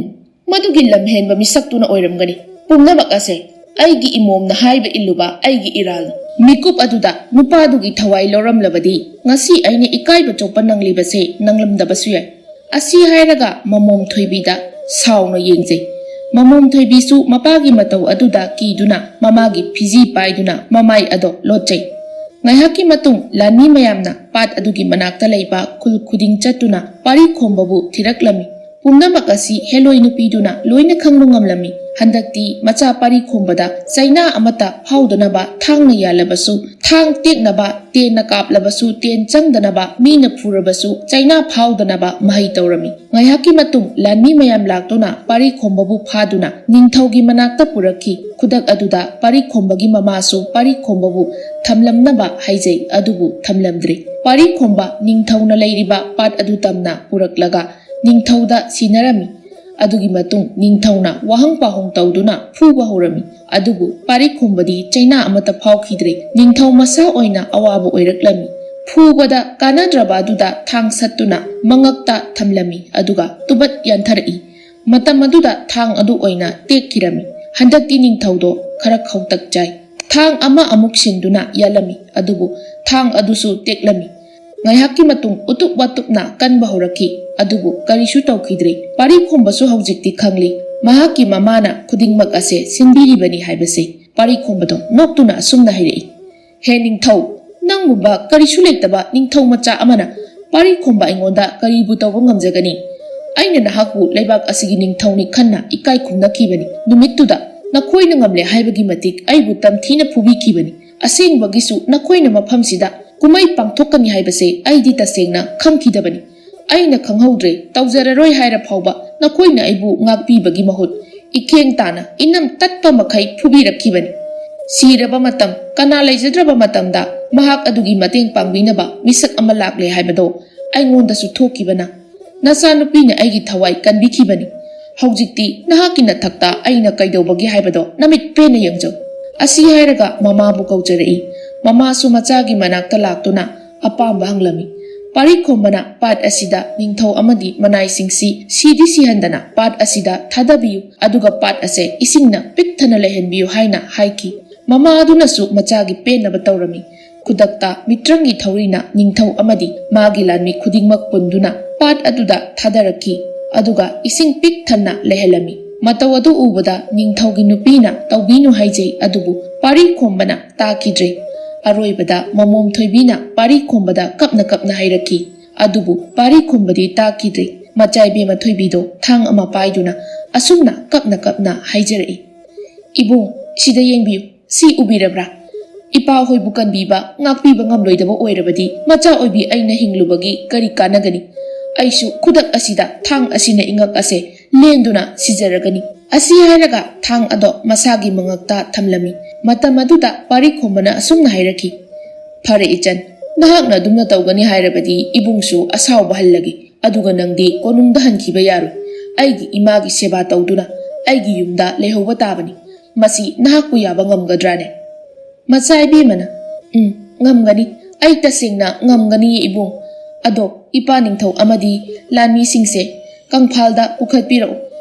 ꯃꯗꯨꯒꯤ ꯂꯝꯍꯦꯟꯕ ꯃꯤꯁꯛꯇꯨꯅ ꯑꯣꯏꯔꯝꯒꯅꯤ꯫ ꯄꯨꯝꯅꯃꯛ ꯑꯁꯦ ꯑꯩꯒꯤ ꯏꯃꯣꯝꯅ ꯍꯥꯏꯕ ꯏꯜꯂꯨꯕ ꯑꯩꯒꯤ ꯏꯔꯥꯜꯅꯤ꯫ ꯃꯤꯀꯨꯞ ꯑꯗꯨꯗ ꯅꯨꯄꯥꯗꯨꯒꯤ ꯊꯋꯥꯏ ꯂꯧꯔꯝꯂꯕꯗꯤ ꯉꯁꯤ ꯑꯩꯅ ꯏꯀꯥꯏꯕ ꯆꯣꯛꯄ ꯅꯪꯂꯤꯕꯁꯦ ꯅꯪꯂꯝꯗꯕꯁꯨ ꯌꯥꯏ꯫" ꯑꯁꯤ ꯍꯥꯏꯔꯒ ꯃꯃꯣꯝ ꯊꯣꯏꯕꯤꯗ ꯁꯥꯎꯅ ꯌꯦꯡꯖꯩ꯫ ꯃꯃꯣꯝ ꯊꯣꯏꯕꯤꯁꯨ ꯃꯄꯥꯒꯤ ꯃꯇꯧ ꯑꯗꯨꯗ ꯀꯤꯗꯨꯅ ꯃꯃꯥꯒꯤ ꯐꯤꯖꯤ ꯄꯥꯏꯗꯨꯅ ꯃꯃꯥꯏ ꯑꯗꯣ ꯂꯣꯠꯆꯩ꯫ ꯉꯥꯏꯍꯥꯛꯀꯤ ꯃꯇꯨꯡ ꯂꯥꯟꯃꯤ ꯃꯌꯥꯝꯅ ꯄꯥꯠ ꯑꯗꯨꯒꯤ ꯃꯅꯥꯛꯇ ꯂꯩꯕ ꯈꯨꯜ ꯈꯨꯗꯤꯡ ꯆꯠꯇꯨꯅ ꯄꯥꯔꯤ ꯈꯣꯝꯕꯕꯨ ꯊꯤꯔꯛꯂꯝꯃꯤ꯫ ꯄꯨꯝꯅꯃꯛ ꯑꯁꯤ ꯍꯦꯂꯣꯏ ꯅꯨꯄꯤꯗꯨꯅ ꯂꯣꯏꯅ ꯈꯪꯕ ꯉꯝꯂꯝꯃꯤ꯫ ꯍꯟꯗꯛꯇꯤ ꯃꯆꯥ ꯄꯥꯔꯤ ꯈꯣꯝꯕꯗ ꯆꯩꯅꯥ ꯑꯃꯠꯇ ꯐꯥꯎꯗꯅꯕ ꯊꯥꯡꯅ ꯌꯥꯜꯂꯕꯁꯨ, ꯊꯥꯡ ꯇꯦꯛꯅꯕ ꯇꯦꯟꯅ ꯀꯥꯞꯂꯕꯁꯨ, ꯇꯦꯟ ꯆꯪꯗꯅꯕ, ꯃꯤꯅ ꯐꯨꯔꯕꯁꯨ ꯆꯩꯅꯥ ꯐꯥꯎꯗꯅꯕ ꯃꯍꯩ ꯇꯧꯔꯝꯃꯤ꯫ ꯉꯥꯏꯍꯥꯛꯀꯤ ꯃꯇꯨꯡ ꯂꯥꯟꯃꯤ ꯃꯌꯥꯝ ꯂꯥꯛꯇꯨꯅ ꯄꯥꯔꯤ ꯈꯣꯝꯕꯕꯨ ꯐꯥꯗꯨꯅ ꯅꯤꯡꯊꯧꯒꯤ ꯃꯅꯥꯛꯇ ꯄꯨꯔꯛꯈꯤ꯫ ꯈꯨꯗꯛ ꯑꯗꯨꯗ ꯄꯥꯔꯤ ꯈꯣꯝꯕꯒꯤ ꯃꯃꯥꯁꯨ ꯄꯥꯔꯤ ꯈꯣꯝꯕꯕꯨ ꯊꯝꯂꯝꯅꯕ ꯍꯥꯏꯖꯩ, ꯑꯗꯨꯕꯨ ꯊꯝꯂꯝꯗ꯭ꯔꯦ꯫ ꯄꯥꯔꯤ ꯈꯣꯝꯕ ꯅꯤꯡꯊꯧꯅ ꯂꯩꯔꯤꯕ ꯄꯥꯠ ꯑꯗꯨ ꯇꯝꯅ ꯄꯨꯔꯛꯂꯒ ꯅꯤꯡꯊꯧꯗ ꯁꯤꯟꯅꯔꯝꯃꯤ꯫ ꯑꯗꯨꯒꯤ ꯃꯇꯨꯡ ꯅꯤꯡꯊꯧꯅ ꯋꯥꯍꯪ ꯄꯥꯎꯍꯪ ꯇꯧꯗꯨꯅ ꯐꯨꯕ ꯍꯧꯔꯝꯃꯤ꯫ ꯑꯗꯨꯕꯨ ꯄꯥꯔꯤ ꯈꯣꯝꯕꯗꯤ ꯆꯩꯅꯥ ꯑꯃꯠꯇ ꯐꯥꯎꯈꯤꯗ꯭ꯔꯦ꯫ ꯅꯤꯡꯊꯧ ꯃꯁꯥ ꯑꯣꯏꯅ ꯑꯋꯥꯕ ꯑꯣꯏꯔꯛꯂꯝꯃꯤ꯫ ꯐꯨꯕꯗ ꯀꯥꯟꯅꯗ꯭ꯔꯕ ꯑꯗꯨꯗ ꯊꯥꯡ ꯁꯠꯇꯨꯅ ꯃꯉꯛꯇ ꯊꯝꯂꯝꯃꯤ, ꯑꯗꯨꯒ ꯇꯨꯕꯠ ꯌꯥꯟꯊꯔꯛꯏ꯫ ꯃꯇꯝ ꯑꯗꯨꯗ ꯊꯥꯡ ꯑꯗꯨ ꯑꯣꯏꯅ ꯇꯦꯛꯈꯤꯔꯝꯃꯤ꯫ ꯍꯟꯗꯛꯇꯤ ꯅꯤꯡꯊꯧꯗꯣ ꯈꯔ ꯈꯧꯇꯛ ꯆꯥꯏ꯫ ꯊꯥꯡ ꯑꯃ ꯑꯃꯨꯛ ꯁꯤꯟꯗꯨꯅ ꯌꯥꯜꯂꯝꯃꯤ, ꯑꯗꯨꯕꯨ ꯊꯥꯡ ꯑꯗꯨꯁꯨ ꯇꯦꯛꯂꯝꯃꯤ꯫ ꯉꯥꯏꯍꯥꯛꯀꯤ ꯃꯇꯨꯡ ꯎꯇꯨꯞ ꯋꯥꯇꯨꯞꯅ ꯀꯟꯕ ꯍꯧꯔꯛꯈꯤ, ꯑꯗꯨꯕꯨ ꯀꯔꯤꯁꯨ ꯇꯧꯈꯤꯗ꯭ꯔꯦ꯫ ꯄꯥꯔꯤ ꯈꯣꯝꯕꯁꯨ ꯍꯧꯖꯤꯛꯇꯤ ꯈꯪꯂꯤ, ꯃꯍꯥꯛꯀꯤ ꯃꯃꯥꯅ ꯈꯨꯗꯤꯡꯃꯛ ꯑꯁꯦ ꯁꯤꯟꯕꯤꯔꯤꯕꯅꯤ ꯍꯥꯏꯕꯁꯦ꯫ ꯄꯥꯔꯤ ꯈꯣꯝꯕꯗꯣ ꯅꯣꯛꯇꯨꯅ ꯑꯁꯨꯝꯅ ꯍꯥꯏꯔꯛꯏ, "ꯍꯦ ꯅꯤꯡꯊꯧ, ꯅꯪꯒꯨꯝꯕ ꯀꯔꯤꯁꯨ ꯂꯩꯇꯕ ꯅꯤꯡꯊꯧ ꯃꯆꯥ ꯑꯃꯅ ꯄꯥꯔꯤ ꯈꯣꯝꯕ ꯑꯩꯉꯣꯟꯗ ꯀꯔꯤꯕꯨ ꯇꯧꯕ ꯉꯝꯖꯒꯅꯤ? ꯑꯩꯅ ꯅꯍꯥꯛꯄꯨ ꯂꯩꯕꯥꯛ ꯑꯁꯤꯒꯤ ꯅꯤꯡꯊꯧꯅꯤ ꯈꯟꯅ ꯏꯀꯥꯏ ꯈꯨꯝꯅꯈꯤꯕꯅꯤ꯫ ꯅꯨꯃꯤꯠꯇꯨꯗ ꯅꯈꯣꯏꯅ ꯉꯝꯂꯦ ꯍꯥꯏꯕꯒꯤ ꯃꯇꯤꯛ ꯑꯩꯕꯨ ꯇꯝꯊꯤꯅ ꯐꯨꯕꯤꯈꯤꯕꯅꯤ꯫ ꯑꯁꯦꯡꯕꯒꯤꯁꯨ ꯅꯈꯣꯏꯅ ꯃꯐꯝꯁꯤꯗ ꯀꯨꯝꯍꯩ ꯄꯥꯡꯊꯣꯛꯀꯅꯤ ꯍꯥꯏꯕꯁꯦ ꯑꯩꯗꯤ ꯇꯁꯦꯡꯅ ꯈꯪꯈꯤꯗꯕꯅꯤ꯫ ꯑꯩꯅ ꯈꯪꯍꯧꯗ꯭ꯔꯦ, ꯇꯧꯖꯔꯔꯣꯏ ꯍꯥꯏꯔ ꯐꯥꯎꯕ ꯅꯈꯣꯏꯅ ꯑꯩꯕꯨ ꯉꯥꯛꯄꯤꯕꯒꯤ ꯃꯍꯨꯠ ꯏꯈꯦꯡ ꯇꯥꯅ ꯏꯅꯝ ꯇꯠꯄ ꯃꯈꯩ ꯐꯨꯕꯤꯔꯛꯈꯤꯕꯅꯤ꯫ ꯁꯤꯔꯕ ꯃꯇꯝ, ꯀꯅꯥ ꯂꯩꯖꯗ꯭ꯔꯕ ꯃꯇꯝꯗ ꯃꯍꯥꯛ ꯑꯗꯨꯒꯤ ꯃꯇꯦꯡ ꯄꯥꯡꯕꯤꯅꯕ ꯃꯤꯁꯛ ꯑꯃ ꯂꯥꯛꯂꯦ ꯍꯥꯏꯕꯗꯣ ꯑꯩꯉꯣꯟꯗꯁꯨ ꯊꯣꯛꯈꯤꯕꯅ ꯅꯆꯥꯅꯨꯄꯤꯅ ꯑꯩꯒꯤ ꯊꯋꯥꯏ ꯀꯟꯕꯤꯈꯤꯕꯅꯤ꯫ ꯍꯧꯖꯤꯛꯇꯤ ꯅꯍꯥꯛꯀꯤ ꯅꯊꯛꯇ ꯑꯩꯅ ꯀꯩꯗꯧꯕꯒꯦ ꯍꯥꯏꯕꯗꯣ ꯅꯃꯤꯠ ꯄꯦꯟꯅ ꯌꯦꯡꯖꯧ꯫" ꯑꯁꯤ ꯍꯥꯏꯔꯒ ꯃꯃꯥꯕꯨ ꯀꯧꯖꯔꯛꯏ꯫ ꯃꯃꯥꯁꯨ ꯃꯆꯥꯒꯤ ꯃꯅꯥꯛꯇ ꯂꯥꯛꯇꯨꯅ ꯑꯄꯥꯝꯕ ꯍꯪꯂꯝꯃꯤ꯫ ꯄꯥꯔꯤ ꯈꯣꯝꯕꯅ ꯄꯥꯠ ꯑꯁꯤꯗ ꯅꯤꯡꯊꯧ ꯑꯃꯗꯤ ꯃꯅꯥꯏꯁꯤꯡꯁꯤ ꯁꯤꯗꯤ ꯁꯤꯍꯟꯗꯅ ꯄꯥꯠ ꯑꯁꯤꯗ ꯊꯥꯗꯕꯤꯌꯨ, ꯑꯗꯨꯒ ꯄꯥꯠ ꯑꯁꯦ ꯏꯁꯤꯡꯅ ꯄꯤꯛ ꯊꯟꯅ ꯂꯩꯍꯟꯕꯤꯌꯨ ꯍꯥꯏꯅ ꯍꯥꯏꯈꯤ꯫ ꯃꯃꯥ ꯑꯗꯨꯅꯁꯨ ꯃꯆꯥꯒꯤ ꯄꯦꯟꯅꯕ ꯇꯧꯔꯝꯃꯤ꯫ ꯈꯨꯗꯛꯇ ꯃꯤꯇ꯭ꯔꯪꯒꯤ ꯊꯧꯔꯤꯅ ꯅꯤꯡꯊꯧ ꯑꯃꯗꯤ ꯃꯥꯒꯤ ꯂꯥꯟꯃꯤ ꯈꯨꯗꯤꯡꯃꯛ ꯄꯨꯟꯗꯨꯅ ꯄꯥꯠ ꯑꯗꯨꯗ ꯊꯥꯗꯔꯛꯈꯤ, ꯑꯗꯨꯒ ꯏꯁꯤꯡ ꯄꯤꯛ ꯊꯟꯅ ꯂꯩꯍꯜꯂꯝꯃꯤ꯫ ꯃꯇꯧ ꯑꯗꯨ ꯎꯕꯗ ꯅꯤꯡꯊꯧꯒꯤ ꯅꯨꯄꯤꯅ ꯇꯧꯕꯤꯅꯨ ꯍꯥꯏꯖꯩ, ꯑꯗꯨꯕꯨ ꯄꯥꯔꯤ ꯈꯣꯝꯕꯅ ꯇꯥꯈꯤꯗ꯭ꯔꯦ꯫ ꯑꯔꯣꯏꯕꯗ ꯃꯃꯣꯝ ꯊꯣꯏꯕꯤꯅ ꯄꯥꯔꯤ ꯈꯣꯝꯕꯗ ꯀꯞꯅ ꯀꯞꯅ ꯍꯥꯏꯔꯛꯈꯤ, ꯑꯗꯨꯕꯨ ꯄꯥꯔꯤ ꯈꯣꯝꯕꯗꯤ ꯇꯥꯈꯤꯗ꯭ꯔꯦ꯫ ꯃꯆꯥ ꯏꯕꯦꯝꯃ ꯊꯣꯏꯕꯤꯗꯣ ꯊꯥꯡ ꯑꯃ ꯄꯥꯏꯗꯨꯅ ꯑꯁꯨꯝꯅ ꯀꯞꯅ ꯀꯞꯅ ꯍꯥꯏꯖꯔꯛꯏ, "ꯏꯕꯨꯡ, ꯁꯤꯗ ꯌꯦꯡꯕꯤꯌꯨ, ꯁꯤ ꯎꯕꯤꯔꯕ꯭ꯔꯥ? ꯏꯄꯥ ꯍꯣꯏꯕꯨ ꯀꯟꯕꯤꯕ, ꯉꯥꯛꯄꯤꯕ ꯉꯝꯂꯣꯏꯗꯕ ꯑꯣꯏꯔꯕꯗꯤ ꯃꯆꯥ ꯑꯣꯏꯕꯤ ꯑꯩꯅ ꯍꯤꯡꯂꯨꯕꯒꯤ ꯀꯔꯤ ꯀꯥꯟꯅꯒꯅꯤ? ꯑꯩꯁꯨ ꯈꯨꯗꯛ ꯑꯁꯤꯗ ꯊꯥꯡ ꯑꯁꯤꯅ ꯏꯉꯛ ꯑꯁꯦ ꯂꯦꯟꯗꯨꯅ ꯁꯤꯖꯔꯒꯅꯤ"꯫ ꯑꯁꯤ ꯍꯥꯏꯔꯒ ꯊꯥꯡ ꯑꯗꯣ ꯃꯁꯥꯒꯤ ꯃꯉꯛꯇ ꯊꯝꯂꯝꯃꯤ꯫ ꯃꯇꯝ ꯑꯗꯨꯗ ꯄꯥꯔꯤ ꯈꯣꯝꯕꯅ ꯑꯁꯨꯝꯅ ꯍꯥꯏꯔꯛꯈꯤ, "ꯐꯔꯦ ꯏꯆꯟ, ꯅꯍꯥꯛꯅ ꯑꯗꯨꯝꯅ ꯇꯧꯒꯅꯤ ꯍꯥꯏꯔꯕꯗꯤ ꯏꯕꯨꯡꯁꯨ ꯑꯁꯥꯎꯕ ꯍꯜꯂꯒꯦ, ꯑꯗꯨꯒ ꯅꯪꯗꯤ ꯀꯣꯅꯨꯡꯗ ꯍꯟꯈꯤꯕ ꯌꯥꯔꯣꯏ꯫ ꯑꯩꯒꯤ ꯏꯃꯥꯒꯤ ꯁꯦꯕꯥ ꯇꯧꯗꯨꯅ ꯑꯩꯒꯤ ꯌꯨꯝꯗ ꯂꯩꯍꯧꯕ ꯇꯥꯕꯅꯤ꯫ ꯃꯁꯤ ꯅꯍꯥꯛꯄꯨ ꯌꯥꯕ ꯉꯝꯒꯗ꯭ꯔꯥꯅꯦ?" ꯃꯆꯥ ꯏꯕꯦꯝꯃꯅ, "ꯎꯝ, ꯉꯝꯒꯅꯤ꯫ ꯑꯩ ꯇꯁꯦꯡꯅ ꯉꯝꯒꯅꯤ, ꯏꯕꯨꯡ꯫ ꯑꯗꯣ ꯏꯄꯥ ꯅꯤꯡꯊꯧ ꯑꯃꯗꯤ ꯂꯥꯟꯃꯤꯁꯤꯡꯁꯦ ꯀꯪꯐꯥꯜꯗ ꯄꯨꯈꯠꯄꯤꯔꯛꯎ꯫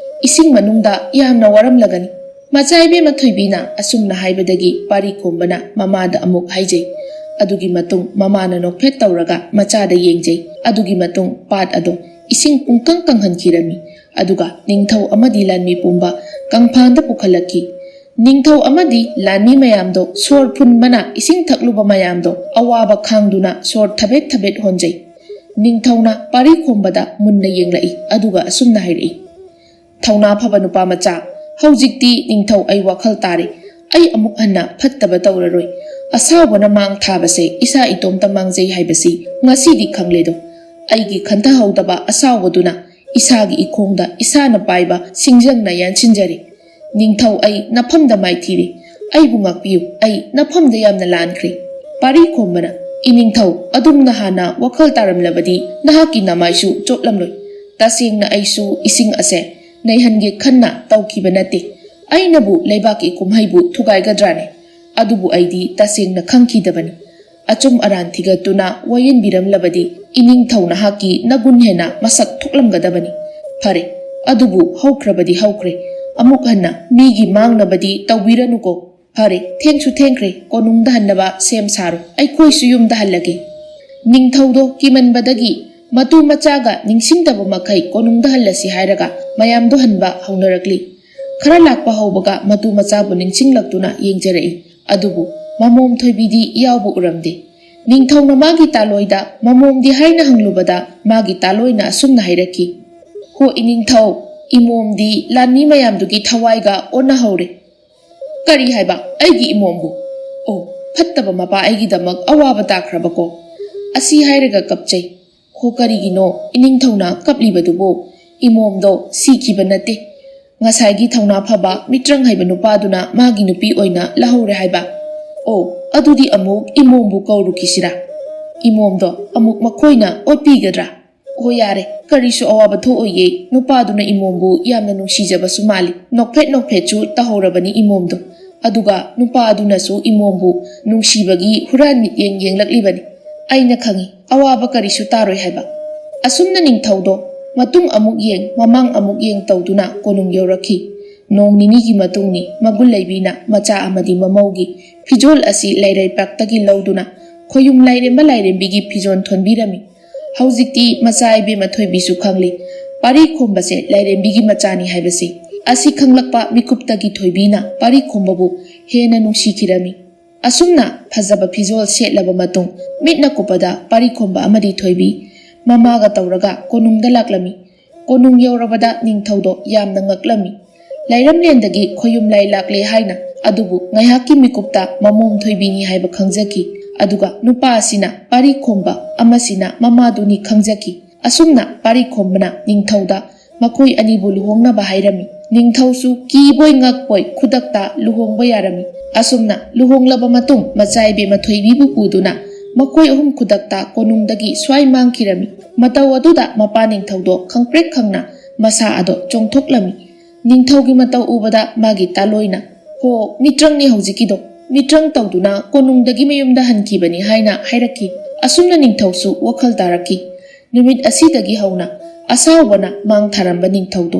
ꯏꯁꯤꯡ ꯃꯅꯨꯡꯗ ꯌꯥꯝꯅ ꯋꯥꯔꯝꯂꯒꯅꯤ"꯫ ꯃꯆꯥ ꯏꯕꯦꯝꯃ ꯊꯣꯏꯕꯤꯅ ꯑꯁꯨꯝꯅ ꯍꯥꯏꯕꯗꯒꯤ ꯄꯥꯔꯤ ꯈꯣꯝꯕꯅ ꯃꯃꯥꯗ ꯑꯃꯨꯛ ꯍꯥꯏꯖꯩ꯫ ꯑꯗꯨꯒꯤ ꯃꯇꯨꯡ ꯃꯃꯥꯅ ꯅꯣꯛꯐꯦꯠ ꯇꯧꯔꯒ ꯃꯆꯥꯗ ꯌꯦꯡꯖꯩ꯫ ꯑꯗꯨꯒꯤ ꯃꯇꯨꯡ ꯄꯥꯠ ꯑꯗꯣ ꯏꯁꯤꯡ ꯄꯨꯡꯀꯪ ꯀꯪꯍꯟꯈꯤꯔꯝꯃꯤ꯫ ꯑꯗꯨꯒ ꯅꯤꯡꯊꯧ ꯑꯃꯗꯤ ꯂꯥꯟꯃꯤ ꯄꯨꯝꯕ ꯀꯪꯐꯥꯜꯗ ꯄꯨꯈꯠꯂꯛꯈꯤ꯫ ꯅꯤꯡꯊꯧ ꯑꯃꯗꯤ ꯂꯥꯟꯃꯤ ꯃꯌꯥꯝꯗꯣ ꯁꯣꯔ ꯐꯨꯟꯕꯅ ꯏꯁꯤꯡ ꯊꯛꯂꯨꯕ ꯃꯌꯥꯝꯗꯣ ꯑꯋꯥꯕ ꯈꯥꯡꯗꯨꯅ ꯁꯣꯔ ꯊꯕꯦꯠ ꯊꯕꯦꯠ ꯍꯣꯟꯖꯩ꯫ ꯅꯤꯡꯊꯧꯅ ꯄꯥꯔꯤ ꯈꯣꯝꯕꯗ ꯃꯨꯟꯅ ꯌꯦꯡꯂꯛꯏ, ꯑꯗꯨꯒ ꯑꯁꯨꯝꯅ ꯍꯥꯏꯔꯛꯏ, "ꯊꯧꯅꯥ ꯐꯕ ꯅꯨꯄꯥ ꯃꯆꯥ, ꯍꯧꯖꯤꯛꯇꯤ ꯅꯤꯡꯊꯧ ꯑꯩ ꯋꯥꯈꯜ ꯇꯥꯔꯦ꯫ ꯑꯩ ꯑꯃꯨꯛ ꯍꯟꯅ ꯐꯠꯇꯕ ꯇꯧꯔꯔꯣꯏ꯫ ꯑꯁꯥꯎꯕꯅ ꯃꯥꯡ ꯊꯥꯕꯁꯦ ꯏꯁꯥ ꯏꯇꯣꯝꯇ ꯃꯥꯡꯖꯩ ꯍꯥꯏꯕꯁꯤ ꯉꯁꯤꯗꯤ ꯈꯪꯂꯦꯗꯣ꯫ ꯑꯩꯒꯤ ꯈꯟꯊꯍꯧꯗꯕ ꯑꯁꯥꯎꯕꯗꯨꯅ ꯏꯁꯥꯒꯤ ꯏꯈꯣꯡꯗ ꯏꯁꯥꯅ ꯄꯥꯏꯕ ꯁꯤꯡꯖꯪꯅ ꯌꯥꯟꯁꯤꯟꯖꯔꯦ꯫ ꯅꯤꯡꯊꯧ, ꯑꯩ ꯅꯐꯝꯗ ꯃꯥꯏꯊꯤꯔꯦ꯫ ꯑꯩꯕꯨ ꯉꯥꯛꯄꯤꯌꯨ꯫ ꯑꯩ ꯅꯐꯝꯗ ꯌꯥꯝꯅ ꯂꯥꯟꯈ꯭ꯔꯦ"꯫ ꯄꯥꯔꯤ ꯈꯣꯝꯕꯅ, "ꯏꯅꯤꯡꯊꯧ, ꯑꯗꯨꯝꯅ ꯍꯥꯟꯅ ꯋꯥꯈꯜ ꯇꯥꯔꯝꯂꯕꯗꯤ ꯅꯍꯥꯛꯀꯤ ꯅꯃꯥꯏꯁꯨ ꯆꯣꯠꯂꯝꯂꯣꯏ꯫ ꯇꯁꯦꯡꯅ ꯑꯩꯁꯨ ꯏꯁꯤꯡ ꯑꯁꯦ ꯅꯩꯍꯟꯒꯦ ꯈꯟꯅ ꯇꯧꯈꯤꯕ ꯅꯠꯇꯦ꯫ ꯑꯩꯅꯕꯨ ꯂꯩꯕꯥꯛꯀꯤ ꯀꯨꯝꯍꯩꯕꯨ ꯊꯨꯒꯥꯏꯒꯗ꯭ꯔꯥꯅꯦ? ꯑꯗꯨꯕꯨ ꯑꯩꯗꯤ ꯇꯁꯦꯡꯅ ꯈꯪꯈꯤꯗꯕꯅꯤ꯫ ꯑꯆꯨꯝ ꯑꯔꯥꯟ ꯊꯤꯒꯠꯇꯨꯅ ꯋꯥꯌꯦꯟꯕꯤꯔꯝꯂꯕꯗꯤ ꯏꯅꯤꯡꯊꯧ ꯅꯍꯥꯛꯀꯤ ꯅꯒꯨꯟ ꯍꯦꯟꯅ ꯃꯁꯛ ꯊꯣꯛꯂꯝꯒꯗꯕꯅꯤ꯫ ꯐꯔꯦ, ꯑꯗꯨꯕꯨ ꯍꯧꯈ꯭ꯔꯕꯗꯤ ꯍꯧꯈ꯭ꯔꯦ꯫ ꯑꯃꯨꯛ ꯍꯟꯅ ꯃꯤꯒꯤ ꯃꯥꯡꯅꯕꯗꯤ ꯇꯧꯕꯤꯔꯅꯨꯀꯣ꯫ ꯐꯔꯦ, ꯊꯦꯡꯁꯨ ꯊꯦꯡꯈ꯭ꯔꯦ, ꯀꯣꯅꯨꯡꯗ ꯍꯟꯅꯕ ꯁꯦꯝ ꯁꯥꯔꯣ꯫ ꯑꯩꯈꯣꯏꯁꯨ ꯌꯨꯝꯗ ꯍꯜꯂꯒꯦ"꯫ ꯅꯤꯡꯊꯧꯗꯣ ꯀꯤꯃꯟꯕꯗꯒꯤ ꯃꯇꯨ ꯃꯆꯥꯒ ꯅꯤꯡꯁꯤꯡꯗꯕ ꯃꯈꯩ ꯀꯣꯅꯨꯡꯗ ꯍꯜꯂꯁꯤ ꯍꯥꯏꯔꯒ ꯃꯌꯥꯝꯗꯣ ꯍꯟꯕ ꯍꯧꯅꯔꯛꯂꯤ꯫ ꯈꯔ ꯂꯥꯛꯄ ꯍꯧꯕꯒ ꯃꯇꯨ ꯃꯆꯥꯕꯨ ꯅꯤꯡꯁꯤꯡꯂꯛꯇꯨꯅ ꯌꯦꯡꯖꯔꯛꯏ꯫ ꯑꯗꯨꯕꯨ ꯃꯃꯣꯝ ꯊꯣꯏꯕꯤꯗꯤ ꯌꯥꯎꯕ ꯎꯔꯝꯗꯦ꯫ ꯅꯤꯡꯊꯧꯅ ꯃꯥꯒꯤ ꯇꯥꯂꯣꯏꯗ "ꯃꯃꯣꯝꯗꯤ?" ꯍꯥꯏꯅ ꯍꯪꯂꯨꯕꯗ ꯃꯥꯒꯤ ꯇꯥꯂꯣꯏꯅ ꯑꯁꯨꯝꯅ ꯍꯥꯏꯔꯛꯈꯤ, ꯍꯣ ꯏꯅꯤꯡꯊꯧ, ꯏꯃꯣꯝꯗꯤ ꯂꯥꯟꯃꯤ ꯃꯌꯥꯝꯗꯨꯒꯤ ꯊꯋꯥꯏꯒ ꯑꯣꯟꯅꯍꯧꯔꯦ꯫ ꯀꯔꯤ ꯍꯥꯏꯕ? ꯑꯩꯒꯤ ꯏꯃꯣꯝꯕꯨ? ꯑꯣ, ꯐꯠꯇꯕ ꯃꯄꯥ ꯑꯩꯒꯤꯗꯃꯛ ꯑꯋꯥꯕ ꯇꯥꯈ꯭ꯔꯕꯀꯣ꯫ ꯑꯁꯤ ꯍꯥꯏꯔꯒ ꯀꯞꯆꯩ꯫ ꯍꯣ, ꯀꯔꯤꯒꯤꯅꯣ ꯏꯅꯤꯡꯊꯧꯅ ꯀꯞꯂꯤꯕꯗꯨꯕꯨ? ꯏꯃꯣꯝꯗꯣ ꯁꯤꯈꯤꯕ ꯅꯠꯇꯦ꯫ ꯉꯁꯥꯏꯒꯤ ꯊꯧꯅꯥ ꯐꯕ ꯃꯤꯇ꯭ꯔꯪ ꯍꯩꯕ ꯅꯨꯄꯥꯗꯨꯅ ꯃꯥꯒꯤ ꯅꯨꯄꯤ ꯑꯣꯏꯅ ꯂꯧꯍꯧꯔꯦ ꯍꯥꯏꯕ꯫ ꯑꯣ, ꯑꯗꯨꯗꯤ ꯑꯃꯨꯛ ꯏꯃꯣꯝꯕꯨ ꯀꯧꯔꯨꯈꯤꯁꯤꯔꯥ? ꯏꯃꯣꯝꯗꯣ ꯑꯃꯨꯛ ꯃꯈꯣꯏꯅ ꯑꯣꯠꯄꯤꯒꯗ꯭ꯔꯥ? ꯑꯣ ꯌꯥꯔꯦ, ꯀꯔꯤꯁꯨ ꯑꯋꯥꯕ ꯊꯣꯛꯑꯣꯏꯌꯦ꯫ ꯅꯨꯄꯥꯗꯨꯅ ꯏꯃꯣꯝꯕꯨ ꯌꯥꯝꯅ ꯅꯨꯡꯁꯤꯖꯕꯁꯨ ꯃꯥꯜꯂꯤ꯫ ꯅꯣꯛꯐꯦꯠ ꯅꯣꯛꯐꯦꯠꯁꯨ ꯇꯧꯍꯧꯔꯕꯅꯤ ꯏꯃꯣꯝꯗꯣ꯫ ꯑꯗꯨꯒ ꯅꯨꯄꯥ ꯑꯗꯨꯅꯁꯨ ꯏꯃꯣꯝꯕꯨ ꯅꯨꯡꯁꯤꯕꯒꯤ ꯍꯨꯔꯥꯟ ꯃꯤꯠꯌꯦꯡ ꯌꯦꯡꯂꯛꯂꯤꯕꯅꯤ꯫ ꯑꯩꯅ ꯈꯪꯏ, ꯑꯋꯥꯕ ꯀꯔꯤꯁꯨ ꯇꯥꯔꯣꯏ ꯍꯥꯏꯕ꯫ ꯑꯁꯨꯝꯅ ꯅꯤꯡꯊꯧꯗꯣ ꯃꯇꯨꯡ ꯑꯃꯨꯛ ꯌꯦꯡ, ꯃꯃꯥꯡ ꯑꯃꯨꯛ ꯌꯦꯡ ꯇꯧꯗꯨꯅ ꯀꯣꯅꯨꯡ ꯌꯧꯔꯛꯈꯤ꯫ ꯅꯣꯡ ꯅꯤꯅꯤꯒꯤ ꯃꯇꯨꯡꯅꯤ ꯃꯒꯨꯟ ꯂꯩꯕꯤꯅ ꯃꯆꯥ ꯑꯃꯗꯤ ꯃꯃꯧꯒꯤ ꯐꯤꯖꯣꯜ ꯑꯁꯤ ꯂꯩꯔꯩꯄꯥꯛꯇꯒꯤ ꯂꯧꯗꯨꯅ ꯈꯣꯌꯨꯝ ꯂꯥꯏꯔꯦꯝꯕ ꯂꯥꯏꯔꯦꯝꯕꯤꯒꯤ ꯐꯤꯖꯣꯜ ꯊꯣꯟꯕꯤꯔꯝꯃꯤ꯫ ꯍꯧꯖꯤꯛꯇꯤ ꯃꯆꯥ ꯏꯕꯦꯝꯃ ꯊꯣꯏꯕꯤꯁꯨ ꯈꯪꯂꯤ꯫ ꯄꯥꯔꯤ ꯈꯣꯝꯕꯁꯦ ꯂꯥꯏꯔꯦꯝꯕꯤꯒꯤ ꯃꯆꯥꯅꯤ ꯍꯥꯏꯕꯁꯤ꯫ ꯑꯁꯤ ꯈꯪꯂꯛꯄ ꯃꯤꯀꯨꯞꯇꯒꯤ ꯊꯣꯏꯕꯤꯅ ꯄꯥꯔꯤ ꯈꯣꯝꯕꯕꯨ ꯍꯦꯟꯅ ꯅꯨꯡꯁꯤꯈꯤꯔꯝꯃꯤ꯫ ꯑꯁꯨꯝꯅ ꯐꯖꯕ ꯐꯤꯖꯣꯜ ꯁꯦꯠꯂꯕ ꯃꯇꯨꯡ ꯃꯤꯠꯅ ꯀꯨꯞꯄꯗ ꯄꯥꯔꯤ ꯈꯣꯝꯕ ꯑꯃꯗꯤ ꯊꯣꯏꯕꯤ ꯃꯃꯥꯒ ꯇꯧꯔꯒ ꯀꯣꯅꯨꯡꯗ ꯂꯥꯛꯂꯝꯃꯤ꯫ ꯀꯣꯅꯨꯡ ꯌꯧꯔꯕꯗ ꯅꯤꯡꯊꯧꯗꯣ ꯌꯥꯝꯅ ꯉꯛꯂꯝꯃꯤ꯫ ꯂꯥꯏꯔꯝꯂꯦꯟꯗꯒꯤ ꯈꯣꯌꯨꯝ ꯂꯥꯏ ꯂꯥꯛꯂꯦ ꯍꯥꯏꯅ, ꯑꯗꯨꯕꯨ ꯉꯥꯏꯍꯥꯛꯀꯤ ꯃꯤꯀꯨꯞꯇ ꯃꯃꯣꯝ ꯊꯣꯏꯕꯤꯅꯤ ꯍꯥꯏꯕ ꯈꯪꯖꯈꯤ꯫ ꯑꯗꯨꯒ ꯅꯨꯄꯥ ꯑꯁꯤꯅ ꯄꯥꯔꯤ ꯈꯣꯝꯕ, ꯑꯃꯁꯤꯅ ꯃꯃꯥꯗꯨꯅꯤ ꯈꯪꯖꯈꯤ꯫ ꯑꯁꯨꯝꯅ ꯄꯥꯔꯤ ꯈꯣꯝꯕꯅ ꯅꯤꯡꯊꯧꯗ ꯃꯈꯣꯏ ꯑꯅꯤꯕꯨ ꯂꯨꯍꯣꯡꯅꯕ ꯍꯥꯏꯔꯝꯃꯤ꯫ ꯅꯤꯡꯊꯧꯁꯨ ꯀꯤꯕꯣꯏ ꯉꯛꯄꯣꯏ ꯈꯨꯗꯛꯇ ꯂꯨꯍꯣꯡꯕ ꯌꯥꯔꯝꯃꯤ꯫ ꯑꯁꯨꯝꯅ ꯂꯨꯍꯣꯡꯂꯕ ꯃꯇꯨꯡ ꯃꯆꯥ ꯏꯕꯦꯝꯃ ꯊꯣꯏꯕꯤꯕꯨ ꯄꯨꯗꯨꯅ ꯃꯈꯣꯏ ꯑꯍꯨꯝ ꯈꯨꯗꯛꯇ ꯀꯣꯅꯨꯡꯗꯒꯤ ꯁ꯭ꯋꯥꯏ ꯃꯥꯡꯈꯤꯔꯝꯃꯤ꯫ ꯃꯇꯧ ꯑꯗꯨꯗ ꯃꯄꯥ ꯅꯤꯡꯊꯧꯗꯣ ꯈꯪꯄ꯭ꯔꯦꯛ ꯈꯪꯅ ꯃꯁꯥ ꯑꯗꯣ ꯆꯣꯡꯊꯣꯛꯂꯝꯃꯤ꯫ ꯅꯤꯡꯊꯧꯒꯤ ꯃꯇꯧ ꯎꯕꯗ ꯃꯥꯒꯤ ꯇꯥꯂꯣꯏꯅ, "ꯍꯣ, ꯃꯤꯇ꯭ꯔꯪꯅꯤ ꯍꯧꯖꯤꯛꯀꯤꯗꯣ꯫ ꯃꯤꯇ꯭ꯔꯪ ꯇꯧꯗꯨꯅ ꯀꯣꯅꯨꯡꯗꯒꯤ ꯃꯌꯨꯝꯗ ꯍꯟꯈꯤꯕꯅꯤ" ꯍꯥꯏꯅ ꯍꯥꯏꯔꯛꯈꯤ꯫ ꯑꯁꯨꯝꯅ ꯅꯤꯡꯊꯧꯁꯨ ꯋꯥꯈꯜ ꯇꯥꯔꯛꯈꯤ꯫ ꯅꯨꯃꯤꯠ ꯑꯁꯤꯗꯒꯤ ꯍꯧꯅ ꯑꯁꯥꯎꯕꯅ ꯃꯥꯡ ꯊꯥꯔꯝꯕ ꯅꯤꯡꯊꯧꯗꯣ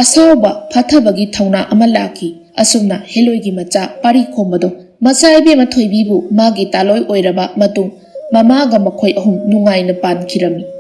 ꯑꯁꯥꯎꯕ ꯐꯥꯊꯕꯒꯤ ꯊꯧꯅꯥ ꯑꯃ ꯂꯥꯛꯈꯤ꯫ ꯑꯁꯨꯝꯅ ꯍꯦꯂꯣꯏꯒꯤ ꯃꯆꯥ ꯄꯥꯔꯤ ꯈꯣꯝꯕꯗꯣ ꯃꯆꯥ ꯏꯕꯦꯝꯃ ꯊꯣꯏꯕꯤꯕꯨ ꯃꯥꯒꯤ ꯇꯥꯂꯣꯏ ꯑꯣꯏꯔꯕ ꯃꯇꯨꯡ ꯃꯃꯥꯒ ꯃꯈꯣꯏ ꯑꯍꯨꯝ ꯅꯨꯡꯉꯥꯏꯅ ꯄꯥꯟꯈꯤꯔꯝꯃꯤ꯫